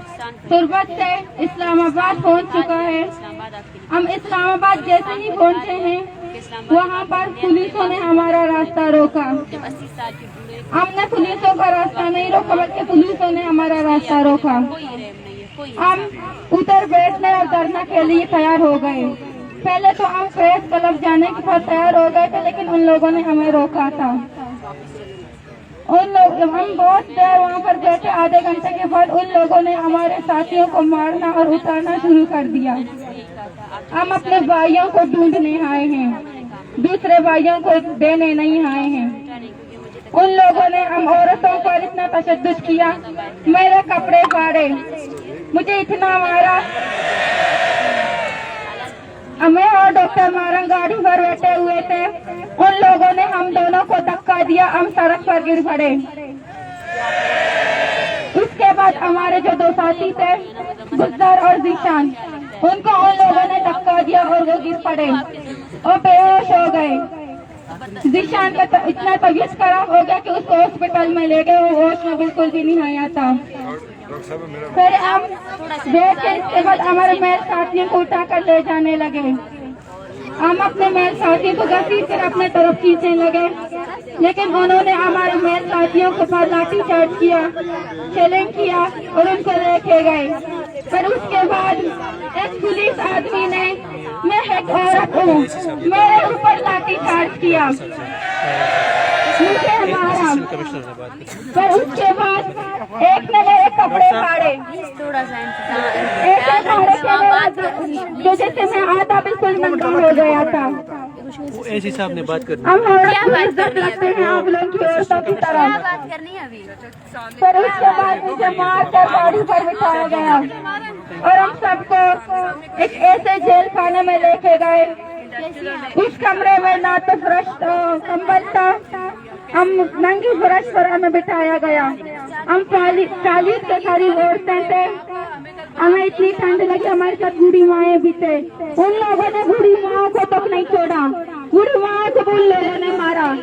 تربت سے اسلام آباد پہنچ چکا ہے، ہم اسلام آباد جیسے ہی پہنچے ہیں، وہاں پر پولیسوں نے ہمارا راستہ روکا۔ ہم نے پولیسوں کا راستہ نہیں روکا، بلکہ پولیسوں نے ہمارا راستہ روکا۔ ہم ادھر بیٹھنے اور دھرنا کے لیے تیار ہو گئے۔ پہلے تو ہم پریس کلب جانے کے بعد تیار ہو گئے تھے، لیکن ان لوگوں نے ہمیں روکا تھا۔ ان لوگ، ہم بہت دیر وہاں پر بیٹھے، آدھے گھنٹے کے بعد ان لوگوں نے ہمارے ساتھیوں کو مارنا اور اتارنا شروع کر دیا۔ ہم اپنے بھائیوں کو ڈھونڈنے آئے ہیں، دوسرے بھائیوں کو دینے نہیں آئے ہیں۔ ان لوگوں نے ہم عورتوں پر اتنا تشدد کیا، میرے کپڑے پھاڑے، مجھے اتنا مارا۔ ہمیں اور ڈاکٹر مارنگ گاڑی پر بیٹھے ہوئے تھے، ان لوگوں نے ہم دونوں کو دھکا دیا، ہم سڑک پر گر پڑے۔ اس کے بعد ہمارے جو دو ساتھی تھے، گلزار اور ذیشان، ان کو ان لوگوں نے دھکا دیا اور وہ گر پڑے اور بے ہوش ہو گئے۔ ذیشان کا ت-، اتنا طبیعت خراب ہو گیا کہ اس کو ہاسپٹل میں لے گئے، وہ ہوش میں بالکل بھی نہیں آیا تھا۔ پھر ہم دیکھ کے اس کے بعد ہمارے میل ساتھیوں کو اٹھا کر لے جانے لگے۔ ہم اپنے میل ساتھیوں کو گھسیٹ کر اپنے طرف کھینچنے لگے، لیکن انہوں نے ہمارے میل ساتھیوں کے اوپر لاٹھی چارج کیا، شیلنگ کیا اور ان کو لے کے گئے۔ پر اس کے بعد ایک پولیس آدمی نے، میں ایک عورت ہوں، میرے اوپر لاٹھی چارج کیا، مجھے مارا۔ پر اس کے بعد ایک نے میرے کپڑے پھاڑے، ایک نے پھاڑے کے میرا، جو جیسے میں آدھا بالکل ننگا ہو گیا تھا۔ ایسی صاحب نے بات کرنی۔ ہم عورت کی عزت رکھتے ہیں آپ لوگ کی عورتوں کی طرح۔ پر اس کے بعد مجھے مار کر گاڑی پر بٹھایا گیا اور ہم سب کو ایک ایسے جیل خانے میں لے کے گئے۔ اس کمرے میں نہ تو فرش، آ، کمبل تھا، ہم ننگی فرش پر ہمیں بٹھایا گیا۔ ہم چالی-، چالیس سے قریب عورتیں تھے، ہمیں اتنی ٹھنڈ لگی، ہمارے ساتھ بوڑھی مائیں بھی تھے۔ ان لوگوں نے بوڑھی ماں کو تک نہیں چھوڑا، بوڑھی ماں کو بھی ان لوگوں نے مارا،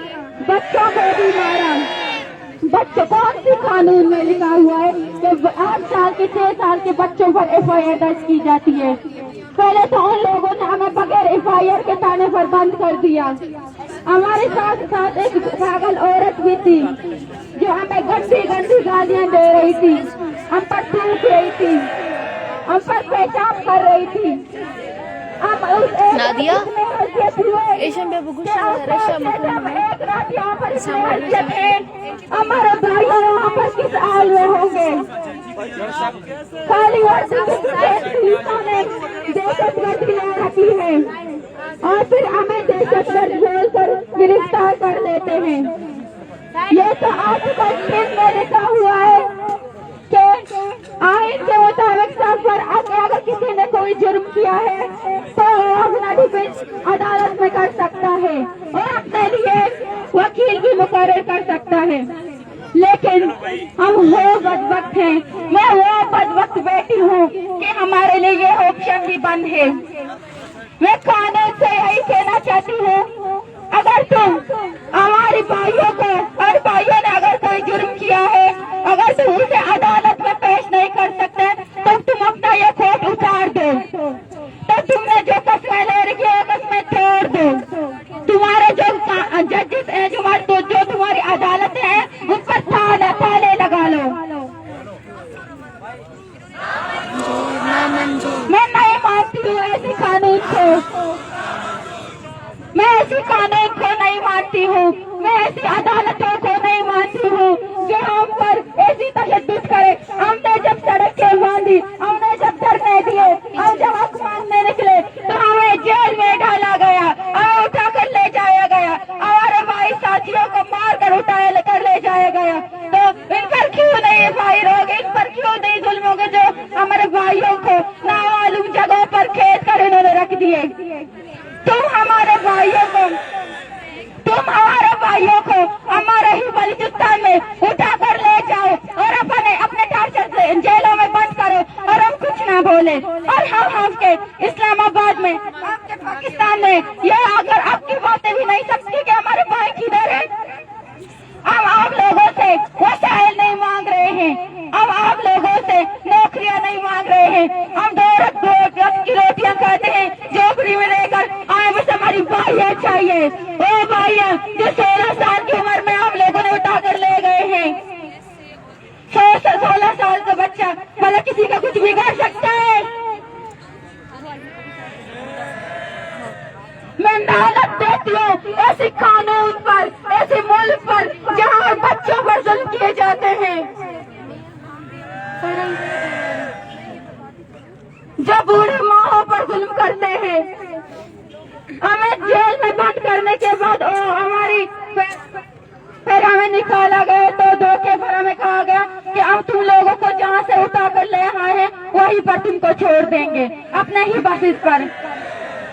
بچوں کو بھی مارا۔ بچوں، کون سی قانون میں لکھا ہوا ہے کہ آٹھ سال کے، چھ سال کے بچوں پر ایف آئی آر درج کی جاتی ہے؟ پہلے تو ان لوگوں نے ہمیں بغیر ایف آئی آر کے تھانے پر بند کر دیا۔ ہمارے ساتھ ساتھ ایک پاگل عورت بھی تھی، جو ہمیں گندی گندی گالیاں دے رہی تھی، ہم پر تھوک رہی تھی، ہم پر پیشاب کر رہی تھی۔ ہم اس ایک نادیہ، اتنے حیثیت ہوئے ایشم بے بگوش کہ ہم رشا مکن ایک رات یہاں پر اتنے حیثیت ہیں، ہمارے بھائی وہاں پر کس حال میں ہوں گے؟ خالی اور دہشت گردی نے دہشت گردی لا رکھی ہے اور پھر ہمیں دہشت گرد بول کر گرفتار کر لیتے ہیں۔ یہ تو آرٹیکل تین میں لکھا ہوا ہے کہ آئین کے مطابق سب پر اگر، اگر کسی نے کوئی جرم کیا ہے تو وہ اپنا ڈیفینس عدالت میں کر سکتا ہے اور اپنے لیے وکیل بھی مقرر کر سکتا ہے۔ لیکن ہم وہ بدبخت ہیں، میں وہ بدبخت بیٹی ہوں کہ ہمارے لیے یہ آپشن بھی بند ہے۔ میں قانون سے یہی کہنا چاہتی ہوں، اگر تم ہمارے بھائیوں کو، اور بھائیوں نے اگر کوئی جرم کیا ہے، اگر تم اسے عدالت میں پیش نہیں کر سکتے، تو تم اپنا یہ کوٹ اتار دو۔ تو تم نے جو قسمیں لے رکھی ہے، قسمیں توڑ دو۔ تمہارے جو کا-، ججز ہیں، جو ہمارے، جو تمہاری عدالتیں ہیں، ان پر تالے، تالے لگا لو۔ میں نہیں مانتی ہوں ایسے قانون کو، میں ایسے قانون کو نہیں مانتی ہوں، میں ایسی عدالتوں کو نہیں مانتی ہوں جو ہم پر ایسی تشدد کرے۔ ہم نے جب سڑکیں باندھی، ہم نے جب دھرنے دیے، ہم جب حق مانگنے نکلے تو ہمیں جیل میں ڈالا گیا، ہمیں اٹھا کر لے جایا گیا، ہمارے بھائی ساتھیوں کو مار کر اٹھایا کر لے جایا گیا۔ تو ان پر کیوں نہیں ایف آئی آر ہوگی؟ ان پر کیوں نہیں ظلم ہوگا جو ہمارے بھائیوں کو نامعلوم جگہوں پر کھینچ کر انہوں نے رکھ دیے؟ تم ہمارے بھائیوں کو، تم ہمارے بھائیوں کو ہمارے ہی بلوچستان میں اٹھا کر لے جاؤ اور اپنے، اپنے ٹارچر سے جیلوں میں بند کرو اور ہم کچھ نہ بولے۔ اور ہم آپ کے اسلام آباد میں، آپ کے پاکستان میں یہ اگر آپ کی باتیں بھی نہیں سکتی کہ ہمارے بھائی کدھر ہیں؟ ہم آپ لوگوں سے وسائل نہیں مانگ رہے ہیں، ہم آپ لوگوں سے نوکریاں نہیں مانگ رہے ہیں۔ ہم دو وقت، دو وقت کی روٹیاں کھاتے ہیں، جھوپڑی میں رہ کر ہمیں بس ہماری بھائیاں چاہیے۔ وہ بھائیاں جو سولہ سال کی عمر میں ہم لوگوں نے اٹھا کر لے گئے ہیں۔ سو، سولہ سال کا بچہ بھلا کسی کا کچھ بگاڑ سکتا ہے؟ میں نالت دیتی ہوں ایسے قانون پر، ایسے ملک پر، جہاں بچوں پر ظلم کیے جاتے ہیں، جو بوڑھے ماؤں پر ظلم کرتے ہیں۔ ہمیں جیل میں بند کرنے کے بعد وہ ہماری پھر ہمیں نکالا گیا تو دھوکے پر ہمیں کہا گیا کہ ہم تم لوگوں کو جہاں سے اٹھا کر لے آئے ہیں، وہیں پر تم کو چھوڑ دیں گے، اپنے ہی بسز پر۔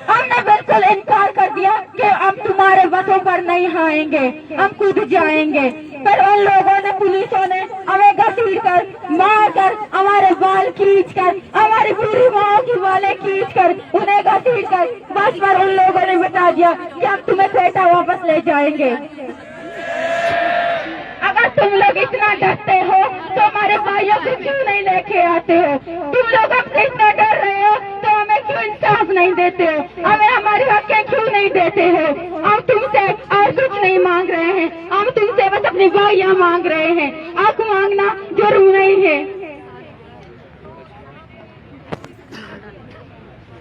ہم نے بالکل انکار کر دیا کہ ہم تمہارے بسوں پر نہیں آئیں گے، ہم خود جائیں گے۔ پر ان لوگوں نے، پولیسوں نے ہمیں گھسیٹ کر، مار کر، ہمارے بال کھینچ کر، ہماری بوڑھی ماؤں کی بالیں کھینچ کر، انہیں گھسیٹ کر بس پر ان لوگوں نے بتا دیا کہ ہم تمہیں کوئٹہ واپس لے جائیں گے۔ اگر تم لوگ اتنا ڈرتے ہو تو ہمارے بھائیوں کو کیوں نہیں لے کے آتے ہو؟ تم لوگ اب اتنا ڈر رہے ہو تو ہمیں کیوں انصاف نہیں دیتے ہو؟ ہمیں ہماری حقیں کیوں نہیں دیتے ہو؟ ہم تم سے اور کچھ نہیں مانگ رہے ہیں، ہم تم سے بس اپنی بھائیاں مانگ رہے ہیں۔ حق مانگنا جرم نہیں ہے۔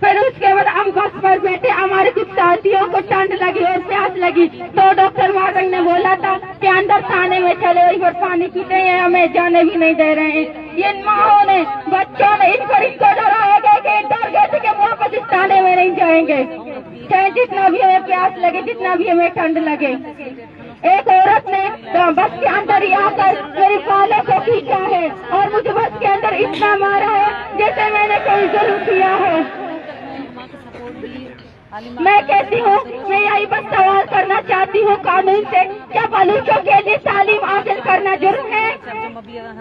پھر اس کے بعد ہم بس پر بیٹھے، ہمارے کچھ ساتھیوں کو ٹھنڈ لگی اور پیاس لگی، تو ڈاکٹر مارنگ نے بولا تھا کہ اندر تھانے میں چلے، وہیں پر پانی پیتے ہیں، ہمیں جانے بھی نہیں دے رہے ہیں۔ ان ماؤں نے، بچوں نے، ان پر ان کو ڈرایا گیا کہ ڈر گئے تھے کہ ہم واپس اس تھانے میں نہیں جائیں گے، چاہے جتنا بھی ہمیں پیاس لگے، جتنا بھی ہمیں ٹھنڈ لگے۔ ایک عورت نے بس کے اندر ہی آ کر میری بالوں کو کھینچا ہے اور مجھے بس کے اندر اتنا مارا ہے جیسے میں نے کوئی ظلم کیا ہو۔ میں کہتی ہوں، میں یہی بس سوال کرنا چاہتی ہوں قانون سے، کیا بلوچوں کے لیے تعلیم حاصل کرنا جرم ہے؟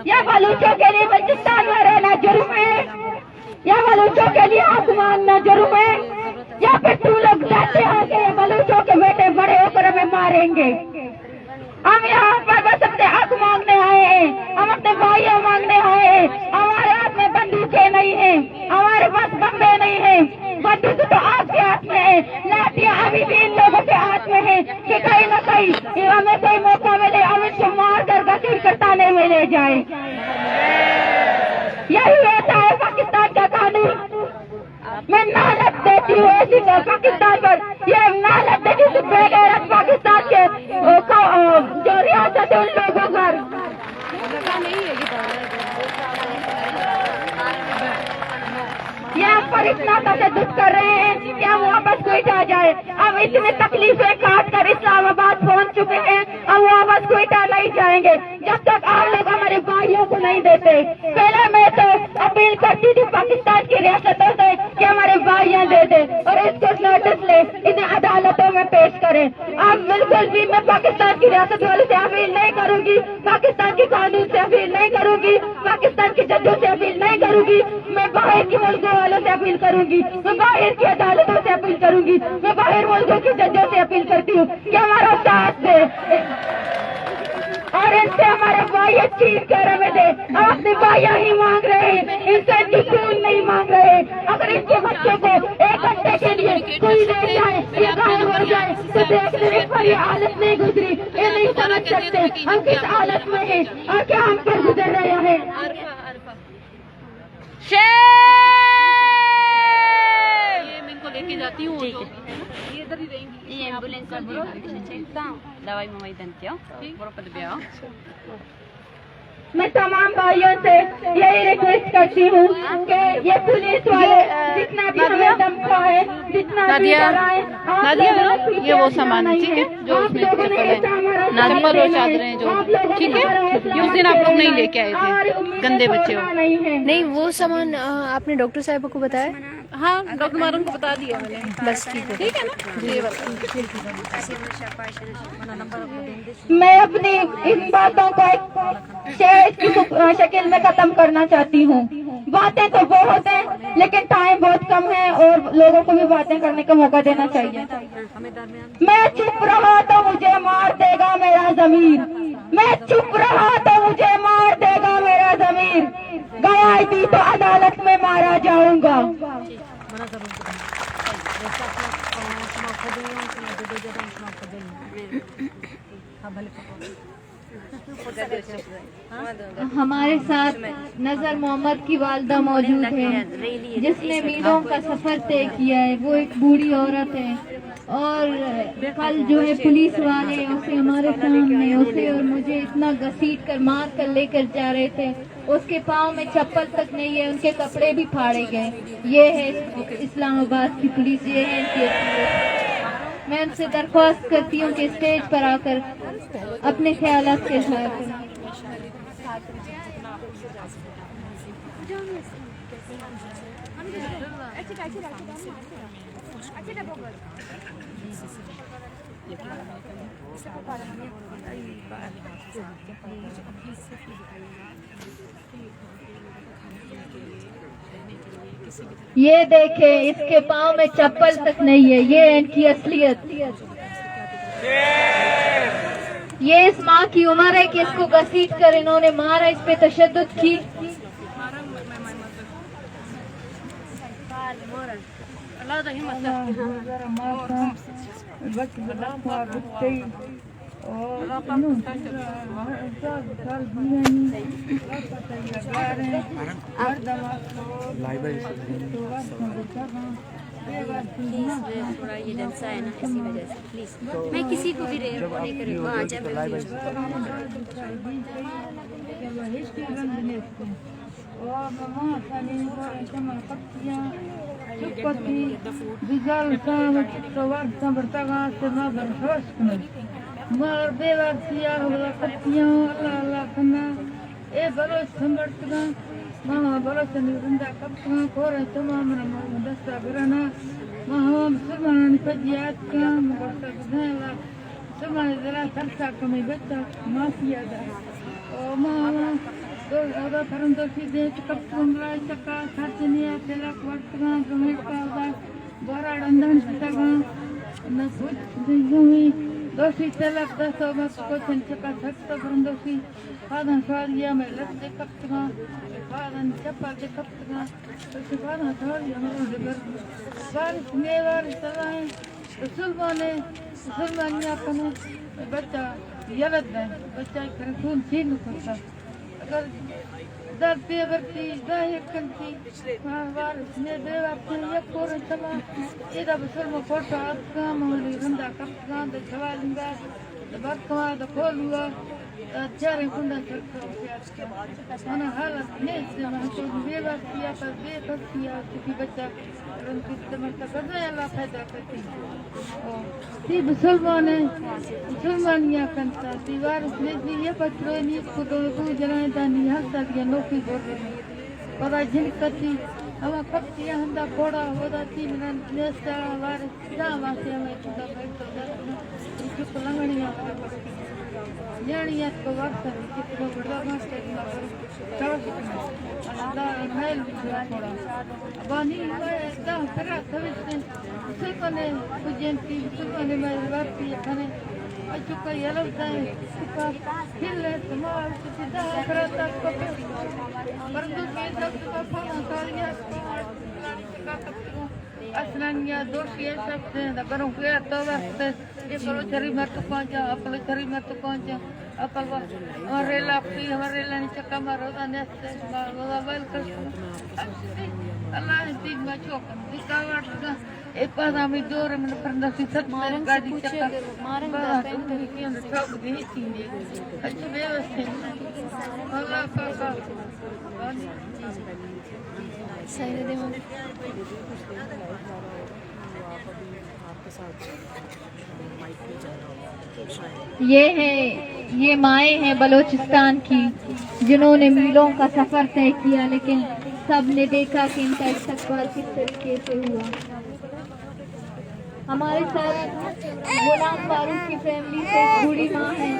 یا بلوچوں کے لیے بلوچستان میں رہنا جرم ہے؟ یا بلوچوں کے لیے حق مانگنا جرم ہے؟ یا پھر تم لوگ ڈرتے ہو کہ یہ بلوچوں کے بیٹے بڑے ہو کر ہمیں ماریں گے؟ ہم یہاں پر بس اپنے حق مانگنے آئے ہیں، ہم اپنے بھائیوں مانگنے آئے ہیں۔ ہمارے ہاتھ میں بندوقیں نہیں ہیں، ہمارے پاس بمبے نہیں ہیں، بندوق تو آپ کے ہاتھ میں ہے، لاٹیاں ابھی بھی ان لوگوں کے ہاتھ میں ہیں کہ کہیں نہ کہیں ہمیں کوئی موقع ملے، ہم ان کو مار کر گھسیٹ کر تھانے میں لے جائیں۔ یہی ہوتا ہے پاکستان کا قانون۔ میں نالت دیتی ہوں ایسی پاکستان پر، یہ نالت دیتی ہوں بے غیرت پاکستان کے، او، کو-، او، جو ریاست ہے ان لوگوں پر۔ یہ ہم پر اتنا تشدد کر رہے ہیں کہ ہم واپس کوئٹہ جائیں۔ ہم اتنی تکلیفیں کاٹ کر اسلام آباد پہنچ چکے ہیں، ہم واپس کوئٹہ نہیں جائیں گے۔ جب تک آپ لوگ ہمارے بھائیوں کو نہیں دیتے، پہلے میں تو اپیل کرتی تھی پاکستان کی ریاستوں سے کہ ہمارے بھائیاں دے دیں اور اس کو نوٹس لے، انہیں عدالتوں میں پیش کریں۔ اب بالکل بھی میں پاکستان کی ریاست والوں سے اپیل نہیں کروں گی، پاکستان کے قانون سے اپیل نہیں کروں گی، پاکستان کے ججوں سے اپیل نہیں کروں گی، میں باہر کے ملکوں والوں سے اپیل کروں گی، میں باہر کی عدالتوں سے اپیل کروں گی، میں باہر ملکوں کے ججوں سے اپیل کرتی ہوں کہ ہمارا ساتھ دے اور ان سے ہمارے بھائی چھین کر ہمیں دے۔ ہم اپنے بھائی ہی مانگ رہے ہیں، ان سے ان کی خون نہیں مانگ رہے۔ اگر ان کے بچوں کو ایک گھنٹے کے لیے کوئی لے جائے یا غائب ہو جائے تو دیکھ لیں، اس پر یہ حالت نہیں گزری، یہ نہیں سمجھ سکتے ہم کس حالت میں ہیں اور کیا ہم پر گزر رہے ہیں۔ شیم! یہ میں ان کو لے کے جاتی ہوں۔ ٹھیک ہے۔ یہ ادھر ہی رہیں گی۔ یہ ایمبولینس میں دے دو۔ دوائی موائی دن کیا؟ ٹھیک۔ برو پد بیا۔ میں تمام بھائیوں سے یہی ریکویسٹ کرتی ہوں کہ یہ پولیس والے جتنا بھی ہمیں دھمکا ہے، جتنا بھی نادیہ، ڈرائے، آپ نادیہ، لوگوں نے یہ وہ سامان ہے، ٹھیک ہے؟ جو اس میں چپل ہے، نادیہ، وہ چادریں جو، ٹھیک ہے؟ یہ اس دن آپ لوگ نہیں لے کے آئے تھے، گندے بچے ہو۔ نہیں، وہ سامان، آ، آپ نے ڈاکٹر صاحبہ کو بتایا؟ ہاں، ڈاکٹر مارنگ کو بتا دیا میں نے۔ بس ٹھیک ہے۔ ٹھیک ہے نا؟ جی، بس۔ میں اپنی ان باتوں کو ایک شعر کی شک-، شکل میں ختم کرنا چاہتی ہوں۔ باتیں تو بہت ہیں، لیکن ٹائم بہت کم ہے اور لوگوں کو بھی باتیں کرنے کا موقع دینا چاہیے۔ میں چپ رہا تو مجھے مار دے گا میرا ضمیر، میں چپ رہا تو مجھے مار دے گا میرا ضمیر، گواہی دی تو عدالت میں مارا جاؤں گا۔ ہمارے ساتھ نذر محمد کی والدہ موجود ہیں، جس نے میلوں کا سفر طے کیا ہے۔ وہ ایک بوڑھی عورت ہے۔ اور کل جو ہے پولیس والے اسے ہمارے سامنے، اسے اور مجھے اتنا گھسیٹ کر، مار کر لے کر جا رہے تھے۔ اس کے پاؤں میں چپل تک نہیں ہے، ان کے کپڑے بھی پھاڑے گئے۔ یہ ہے اسلام آباد کی پولیس، یہ ہے ان کی اصلیت۔ میں ان سے درخواست کرتی ہوں کہ اسٹیج پر آ کر اپنے خیالات کا اظہار کریں۔ یہ دیکھیں، اس کے پاؤں میں چپل تک نہیں ہے، یہ ہے ان کی اصلیت۔ یہ اس ماں کی عمر ہے کہ اس کو گھسیٹ کر انہوں نے مارا، اس پہ تشدد کی۔ پلیز، میں تھوڑا یہ جلسہ ہے نا، اسی وجہ سے پلیز میں کسی کو بھی ریئر کو نہیں کروں گا۔ ہاں، جب مار بے وقتی آ ہوا کپتیاں، اللہ اللہ کنا۔ اے بلوچ سمبرتگاں، ما بلوچانی رندا کپتگاں، کوریں تمام منا ما دستا گرنا، ما ہما مسلمانانی پجی آتکاں، ما گوشتا بزاں اللہ، مسلمانی دلا ترسا کمے بچا، معافی ادا۔ او ما ہما دو، دو، دو پرندوسی دیں چہ کپتگاں بلائے چکا، سرجنیا تلک ورتگاں، دومیٹکا ادا، بارا ڈندن شتگاں، نہ پوچ دومی، دوسی تلک دستا بس کوچن چکا سکتا پرندوسی۔ پاداں ساری ءَ مئے لت دے کپتگاں، پاداں چپل دے کپتگاں، پاداں ساری ءَ مئے لت دے کپتگاں۔ وارث مئے وارث اللہ ایں، مسلمان ایں، مسلمانی ءَ کنے، بچہ یلہ دیں، بچہ کنے خون چین کرتا۔ اگر در بے برتی، داں یک کنتی، وارث مئے بے وارث یک کور تما، ادا بسلم کوٹا اتکاں، مہنی رندا کپتگاں، دے جوالینگا، دے برکواں، دے کولوا، دے چاریں کنڈا چرکا۔ منا حالت نیست، من تو بے وقتی ءَ پر بے کسی ءَ کسی بچہ رنتی تمر تک اللہ پیدا کرتی۔ او، تی مسلمان ہے، مسلمانی ءَ کنتا، تی وارث نیستی، یہ پترو نیست، خدو کو جنائے دانی حق دادیا نوکی گور رہی۔ پدا جن کتی، ہما کپتی ہندا کوڑا، ودا تی منان نیستا وارث۔ جاں واسطے ہمے خدا بھائی تو در، چک لنگڑی آ، نیاڑی ات کو وقت ہے، چک کو بڑا ماسٹر نہ کرو، چاش اللہ میل بچا کوڑا۔ بانی میں داں کرا تھوشتے، سلمنے کجینتی، سلمنے میں ورتی کھنے، اچکا یلو دے، چکا ہل ہے، تمہار چکی داں کرا تک کو، پردو کے دل کا پھانا سالیا، چکا تک کو۔ اسلانیا دوشی ءَ سکتے، دا بروں کیا تو واسطے، یہ بلوچ ری مت کون جا، اپلو چری مت کون جا، اپل وا، ہمارے ریلا پی، ہمارے ریلا نی چکا ما روزا نیستے، ما روزا ویل کرتے۔ اللہ نے تیج ما چوک، دکھاوٹ دا، اے پادا می دور من پرندہ سی ست مارنگ سے گاڑی پوچھے چکا۔ اگر مارنگ دا پینٹ۔ چوک دی چینے۔ اچھا بے واسطے۔ اللہ پاک۔ سہرے دے ماں۔ یہ ہے، یہ مائیں ہیں بلوچستان کی، جنہوں نے میلوں کا سفر طے کیا، لیکن سب نے دیکھا کہ ان کا استقبال کس طریقے سے ہوا۔ ہمارے ساتھ غلام فاروق کی فیملی سے ایک بوڑھی ماں ہے،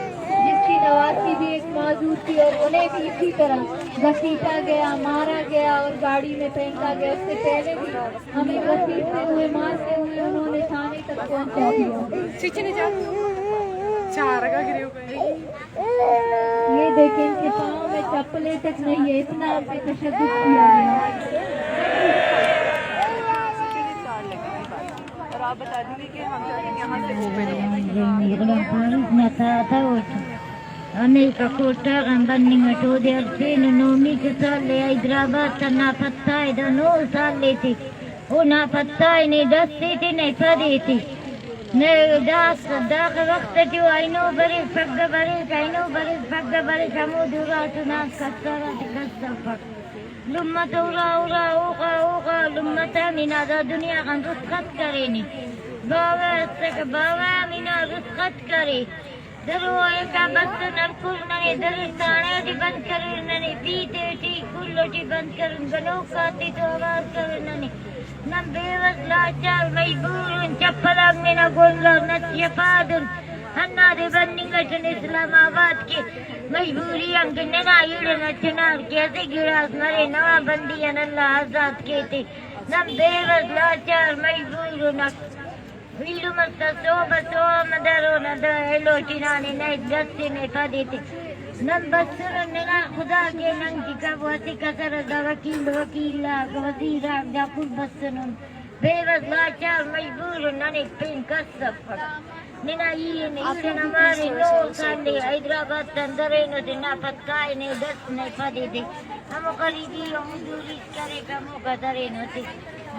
جس کی نواسی بھی ایک معذور تھی اور انہیں بھی اسی طرح گھسیٹا گیا، مارا گیا اور گاڑی میں پھینکا گیا۔ اس سے پہلے بھی ہمیں گھسیٹتے ہوئے، مارتے ہوئے انہوں نے تھانے تک پہنچا دیا۔ یہ دیکھیں، ان کے پاؤں میں چپلیں تک نہیں ہے، اتنا ہم پہ تشدد کیا گیا۔ اور آپ بتا دیجیے کہ ہم جو ہے یہاں سے غلام فاروق نہ تھا، تھا وہ۔ ہمے کا کوٹا غم بننگ ٹو دے ارسین نومی کے سال لے حیدرآباد تا ناپتہ ہے، دا نو سال لیتی۔ او ناپتہ ہے، نے دستی تھی، نے پدی تھی۔ نے داس داخ وقت جو اینو برے پگ برے، اینو برے پگ برے، ہمو دورا تو ناس کسر ات کس پک۔ لمت اورا اورا اوغا اوغا لمت مینا دا دنیا غن رسخت کرینی۔ باوہ استک باوہ مینا رسخت کرے۔ درو ایکا بس نرکر ننے درستانے دی بند کرن ننے پیتے ٹی کلو ٹی بند کرن گنوکاتے تو آواز کرن ننے۔ نن بیوس لاچار مجبور ان چپلاک مینا گونڈا نت یفادن۔ ہنا دے بننگ اٹن اسلام آباد کے مجبوری ان کہ ننا ایڑ نہ چنار کے اسے گڑاس مرے نوا بندی ان اللہ آزاد کیتے۔ نن بیوس لاچار مجبور ان۔ ویلو مست سوب سوب مدرو ند ایلو چنانی نئے دستی نے پدیتے۔ نن بسر ننا خدا کے نن کی کب وسی کسر دا وکیل وکیل وزیر دا کل بسنن۔ بیوس لاچار مجبور ننے پین کس سفر۔ ننا ای نے ایتن ہمارے نو سال حیدرآباد تندرے نو دے نا پتکائے نے دست نے پدیتے۔ ہمو غریبی ہمو دوری کرے ہمو قدرے نو دے۔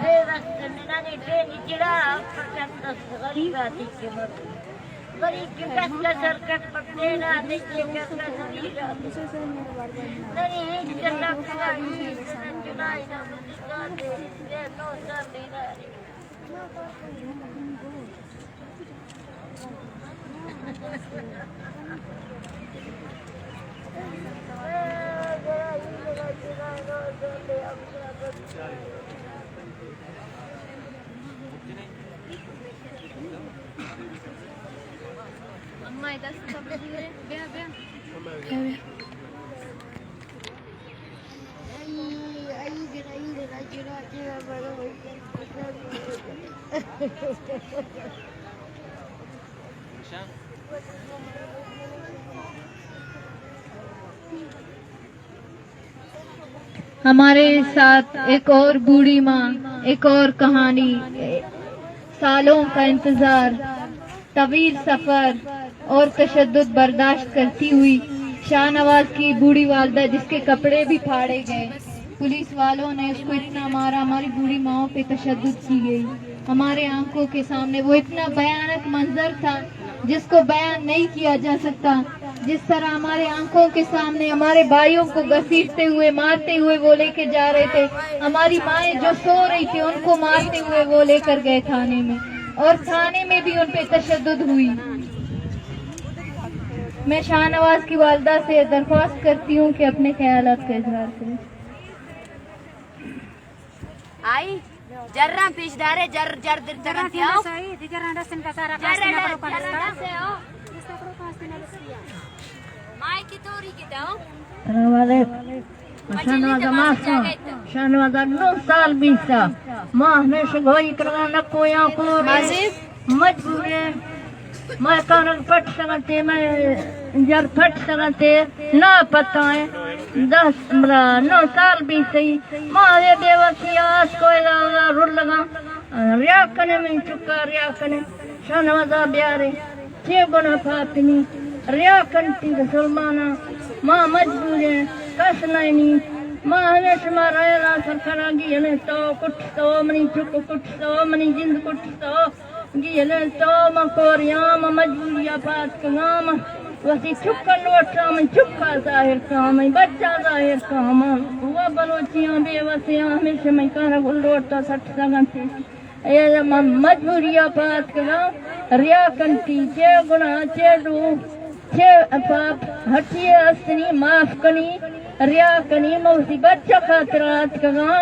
بے وس ننے پین چڑا پکن دست غریب آتی کے مر۔ غریب کے کس کا سر کٹ پکے نا دے کے کس کا سر کٹ۔ ننے ہیچ کرنا پڑا ہی نہ چڑا ہی نہ مجھے دے نو سال دینا۔ اماں ءِ دست ءَ بزورے۔ بیا، بیا۔ بیا، بیا۔ ہمارے ساتھ ایک اور بوڑھی ماں، ایک اور کہانی، سالوں کا انتظار، طویل سفر اور تشدد برداشت کرتی ہوئی شاہنواز کی بوڑھی والدہ، جس کے کپڑے بھی پھاڑے گئے۔ پولیس والوں نے اس کو اتنا مارا، ہماری بوڑھی ماؤں پہ تشدد کی گئی۔ ہمارے آنکھوں کے سامنے وہ اتنا بھیانک منظر تھا جس کو بیان نہیں کیا جا سکتا۔ جس طرح ہمارے آنکھوں کے سامنے ہمارے بھائیوں کو گھسیٹتے ہوئے، مارتے ہوئے وہ لے کے جا رہے تھے، ہماری مائیں جو سو رہی تھی ان کو مارتے ہوئے وہ لے کر گئے تھانے میں، اور تھانے میں بھی ان پہ تشدد ہوئی۔ میں شاہنواز کی والدہ سے درخواست کرتی ہوں کہ اپنے خیالات کا اظہار کریں۔ آئی، جراں پیش دارے، جر، جر در جراں ترنتی آؤ۔ سائی، دی جراں دستن کا سارا جر کاستنا در، پرو جراں پرستا۔ دستے آؤ۔ مائی کی توری کی داؤ۔ السلام علیکم۔ شاہنواز معاف کن۔ شاہنواز نو سال بیسا۔ ما ہمیشہ گوئی کرنا نکو یا کو۔ مجبور ایں۔ مئے کانگ پٹ سگنتے، مئے جر پٹ سگنتے، نا پتائیں۔ دس مرا نو سال بیتئی۔ ما اے بے وسی آس کوئلہ رلگاں۔ ریا کنے من چکا، ریا کنے۔ شاہنوازا بیارے۔ چے گناہ پاپنی۔ ریا کنتی مسلماناں۔ ما مجبور ایں۔ کس نئینی۔ ما ہمے شما رائلا سرکرا گیلیں تو کٹتو، منی چک کٹتو، منی جند کٹتو۔ گیلیں تو من کوریاں، من مجبوری ءَ پاتکگاں، من وتی چک ءَ لوٹاں، من چک ءَ ظاہر کاں، من بچ ءَ ظاہر کاں، من و بلوچیاں بے وسیاں، ہمیشہ من کارا گل لوٹا سٹ سگنتے۔ اے من مجبوری ءَ پاتکگاں، ریا کنتی، چے گناہ، چے ڈو، چے پاپ، ہٹی استنی، معاف کنی، ریا کنی، من وتی بچ ءِ خاطر اتکگاں،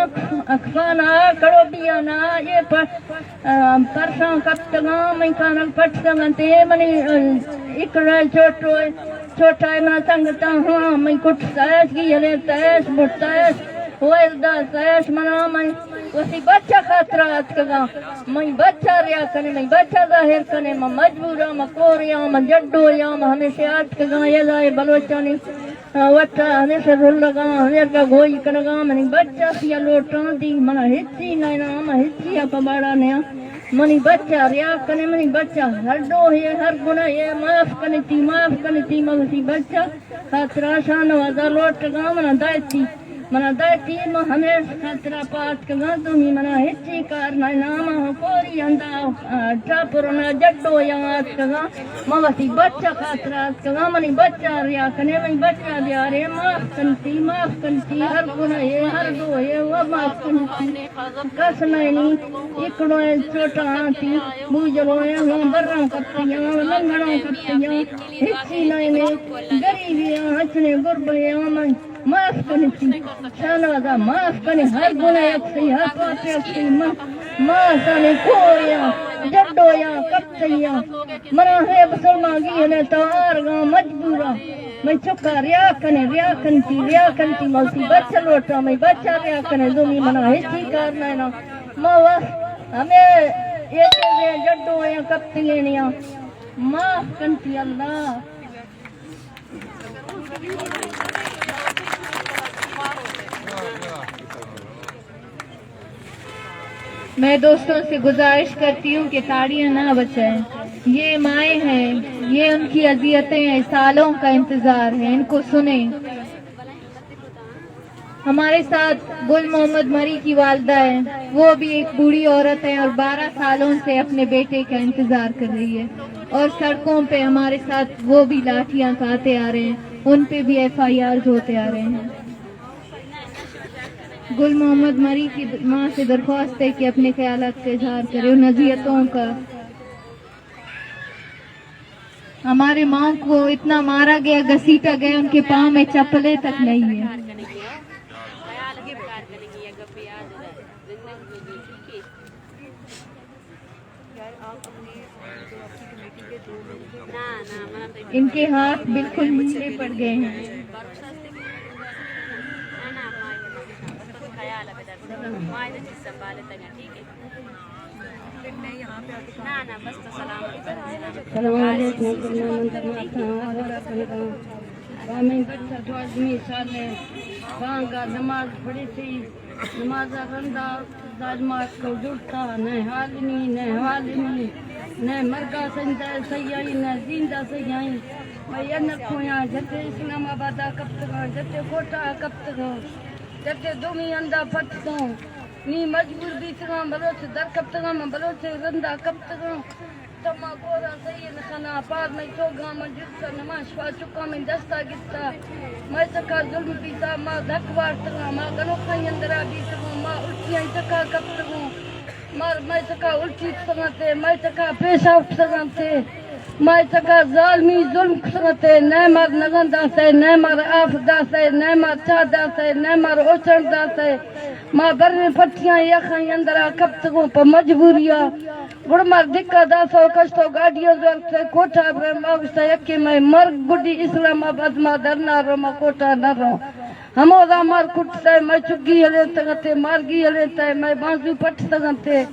اکفانا، کڑوبیانا، اے پ-، آ، پرشان کپتگاں، منی کانگ پٹتگ انت، اے منی، آ، اکرا چوٹو، چوٹا اے منا سنگتاں ہاں، منی کٹ سیش، گیلے سیش، بٹ سیش، ویلدا سیش، منا من وتی بچ ءِ خاطرا اتکگاں، منی بچ ءَ ریا کنے، منی بچ ءَ ظاہر کنے، من مجبوراں، من کوریاں، من جڈویاں، من ہمیشہ اتکگاں، اے لائے بلوچانی وٹا ہمیشہ رلگاں، ہمیشہ گوئی کنگاں، منی بچ ءَ سیا لوٹاں دی، منا ہچی نئینا، من ہچی ءَ پہ باڑا نیاں۔ منی بچ ءَ ریا کنے، منی بچ ءَ ہر ڈوہے، ہر گناہے، معاف کنتی، معاف کنتی، من وتی بچ ءِ خاطرا شاہنوازا لوٹگاں، منا دائتی۔ منا داتی ما ہمیں خاطرہ پات کگا، دومی منا ہچی کار نہ، نام ہو کوری اندا، آ، ٹاپر نہ جڈو یا آت کگا۔ ما وتی بچہ خاطرہ آت کگا، منی بچہ ریا کنے، منی بچہ بیارے، معاف کنتی، معاف کنتی، ہر گناہ ہے، ہر دو ہے، وہ معاف کنتی۔ کس نہ نی، اکڑو ہے، چھوٹا آتی، بوجلو ہے، ہاں، برا کپتیاں، لنگڑا کپتیاں، ہچی نہ نے، غریبی آ، ہچنے غربے آ، من معاف کنتی، شہنازا معاف کنے، ہر گناہ یک سی، ہر پاپ یک سی، من، ما سنے کویا، جڈو یا، کپتیا، منا ہے بسلمان گی ہنے توار گا مجبورا، من چکا ریا کنے، ریا کنتی، ریا کنتی، موسی بچہ لوٹا، میں بچہ ریا کنے، دومی منا ہچی کار نہ نا، ما وس، ہمیں یہ چیزیں جڈو یا کپتیاں، معاف کنتی اللہ۔ میں دوستوں سے گزارش کرتی ہوں کہ تاڑیاں نہ بچائیں۔ یہ مائیں ہیں، یہ ان کی اذیتیں ہیں، سالوں کا انتظار ہے، ان کو سنیں۔ ہمارے ساتھ گل محمد مری کی والدہ ہے، وہ بھی ایک بوڑھی عورت ہے اور بارہ سالوں سے اپنے بیٹے کا انتظار کر رہی ہے اور سڑکوں پہ ہمارے ساتھ وہ بھی لاٹھیاں کھاتے آ رہے ہیں، ان پہ بھی ایف آئی آر ہوتے آ رہے ہیں۔ گل محمد مری کی ماں سے درخواست ہے کہ اپنے خیالات کا اظہار کرے، ان اذیتوں کا۔ ہمارے ماں کو اتنا مارا گیا، گھسیٹا گیا، ان کے پاؤں میں چپلیں تک نہیں ہے۔ ان کے ہاتھ بالکل نیلے پڑ گئے ہیں۔ السلام علیکم۔ ہمیں بچہ دو آدمی سال ہے، بانگا نماز پڑھی تھی، نماز رندا ظالمات کو جڑتا، نہ حالمی، نہ حالمی، نہ مرگا سندا سیائی، نہ زندہ سیائی۔ میں یہ نہ کویاں، جتے اسلام آباد آ کپتگاں، جتے کوٹا آ کپتگاں، جتے دومی اندا پٹتوں۔ نی مجبور بیتگاں، بلوچ در کپتگاں، من بلوچ رندا کپتگاں۔ تما گورا سید خنا پار میں چوگاں، من جتا نماز پا چکا میں دستا گتا۔ میں چکا ظلم بیتا، ما دھک وارتگاں، ما گنوکاں اندرا بیتگوں، ما الٹیاں چکا کپتگوں۔ مار میں چکا الٹی کتگاں تے، میں چکا پیشاب کتگاں تے، میں چکا ظالمی ظلم کتگاں تے، نہ مار نگن داسے، نہ مار آف داسے، نہ مار چا داسے، نہ مار اوچن داسے۔ ما بریں پٹیاں یخاں اندرا کپتگوں پہ مجبوریا۔ گڑا مار دکا داسو کشتو گاڈیاں زور کتگے کوٹا برے، ما گوشتا یکے میں مرگ گڈی اسلام آباد ما درنا رو، ما کوٹا نہ رو۔ ہمودا مار کٹتئے، مئے چگی ہلینتگنتے، مارگی ہلینتئے، مئے بانزو پٹتگنتے۔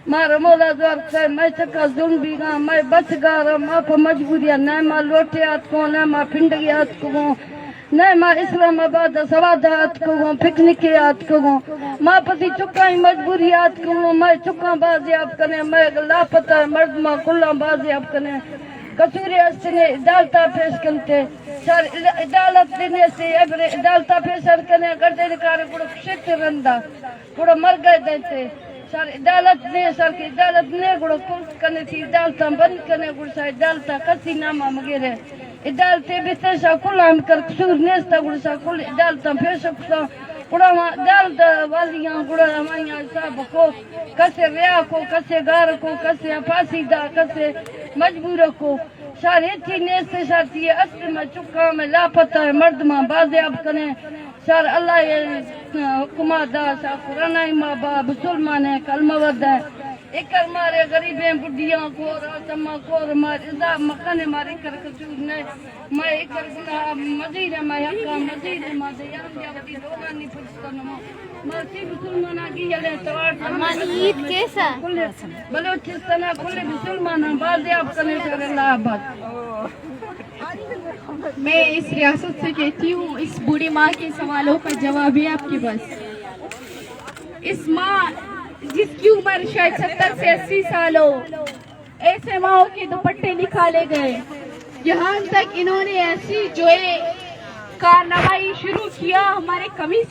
مار ہمودا زوار کتئے، مئے چکا ظلم بیگاں، مئے بچ گاراں، ما پہ مجبوریا نہ ما لوٹے آتکوں، نہ ما پنڈگی آتکگوں، نہ ما اسلام آباد سواد آتکگوں، پکنکے آتکگوں۔ ما پسی چکاں مجبوری آتکگوں، مئے چکاں بازیاب کنے، مئے لاپتہ مردماں کلاں بازیاب کنے۔ قصورے است نے، عدالتا پیش کنتے۔ شر عدالت دنے سے، ابرے عدالتا پیش کنے، گردے کار گڑا شت رندا۔ گڑا مرگئے دئیتے۔ شر عدالت نے، شر کہ عدالت نے، گڑا کل کنے تھی عدالتاں بند کنے، گڑا شا عدالتاں کسی ناما مگیرے۔ عدالتے بیتے شا کل ہم کر قصور نیستا، گڑا شا کل عدالتاں پیش کتا۔ گڑا ہما عدالت والیاں، گڑا ہمایاں حساب کو، کسے ریا کو، کسے گار کو، کسے پھاسی دا، کسے مجبور کو۔ شر ہچی نیست، شر تی است، مئے چکاں، مئے لاپتہ مردماں بازیاب کنے۔ شر اللہ یہ حکمہ دا، شر قرآن ما با مسلمان ہے، کلمہ ود ہے۔ اکر مارے غریبیں بڈیاں کور، آسما کور، مار عذاب مکنے، مار اکر قصور نے۔ مئے اکر گناہ مزید ہے، مئے حقا مزید ہے، ما دے یار بیا وتی لوگانی پرس کنو۔ مرچی مسلماناں کی یلے توار۔ امانی عید کیسا؟ کل بلوچستان کل مسلماناں بازیاب کنے، شر اللہ آباد۔ میں اس ریاست سے کہتی ہوں، اس بوڑھی ماں کے سوالوں کا جواب ہے آپ کے پاس۔ اس ماں جس کی عمر شاید ستر سے اسی سال ہو، ایسے ماؤں کے دوپٹے نکالے گئے۔ یہاں تک انہوں نے ایسی جو ہے کارروائی شروع کیا، ہمارے کمیس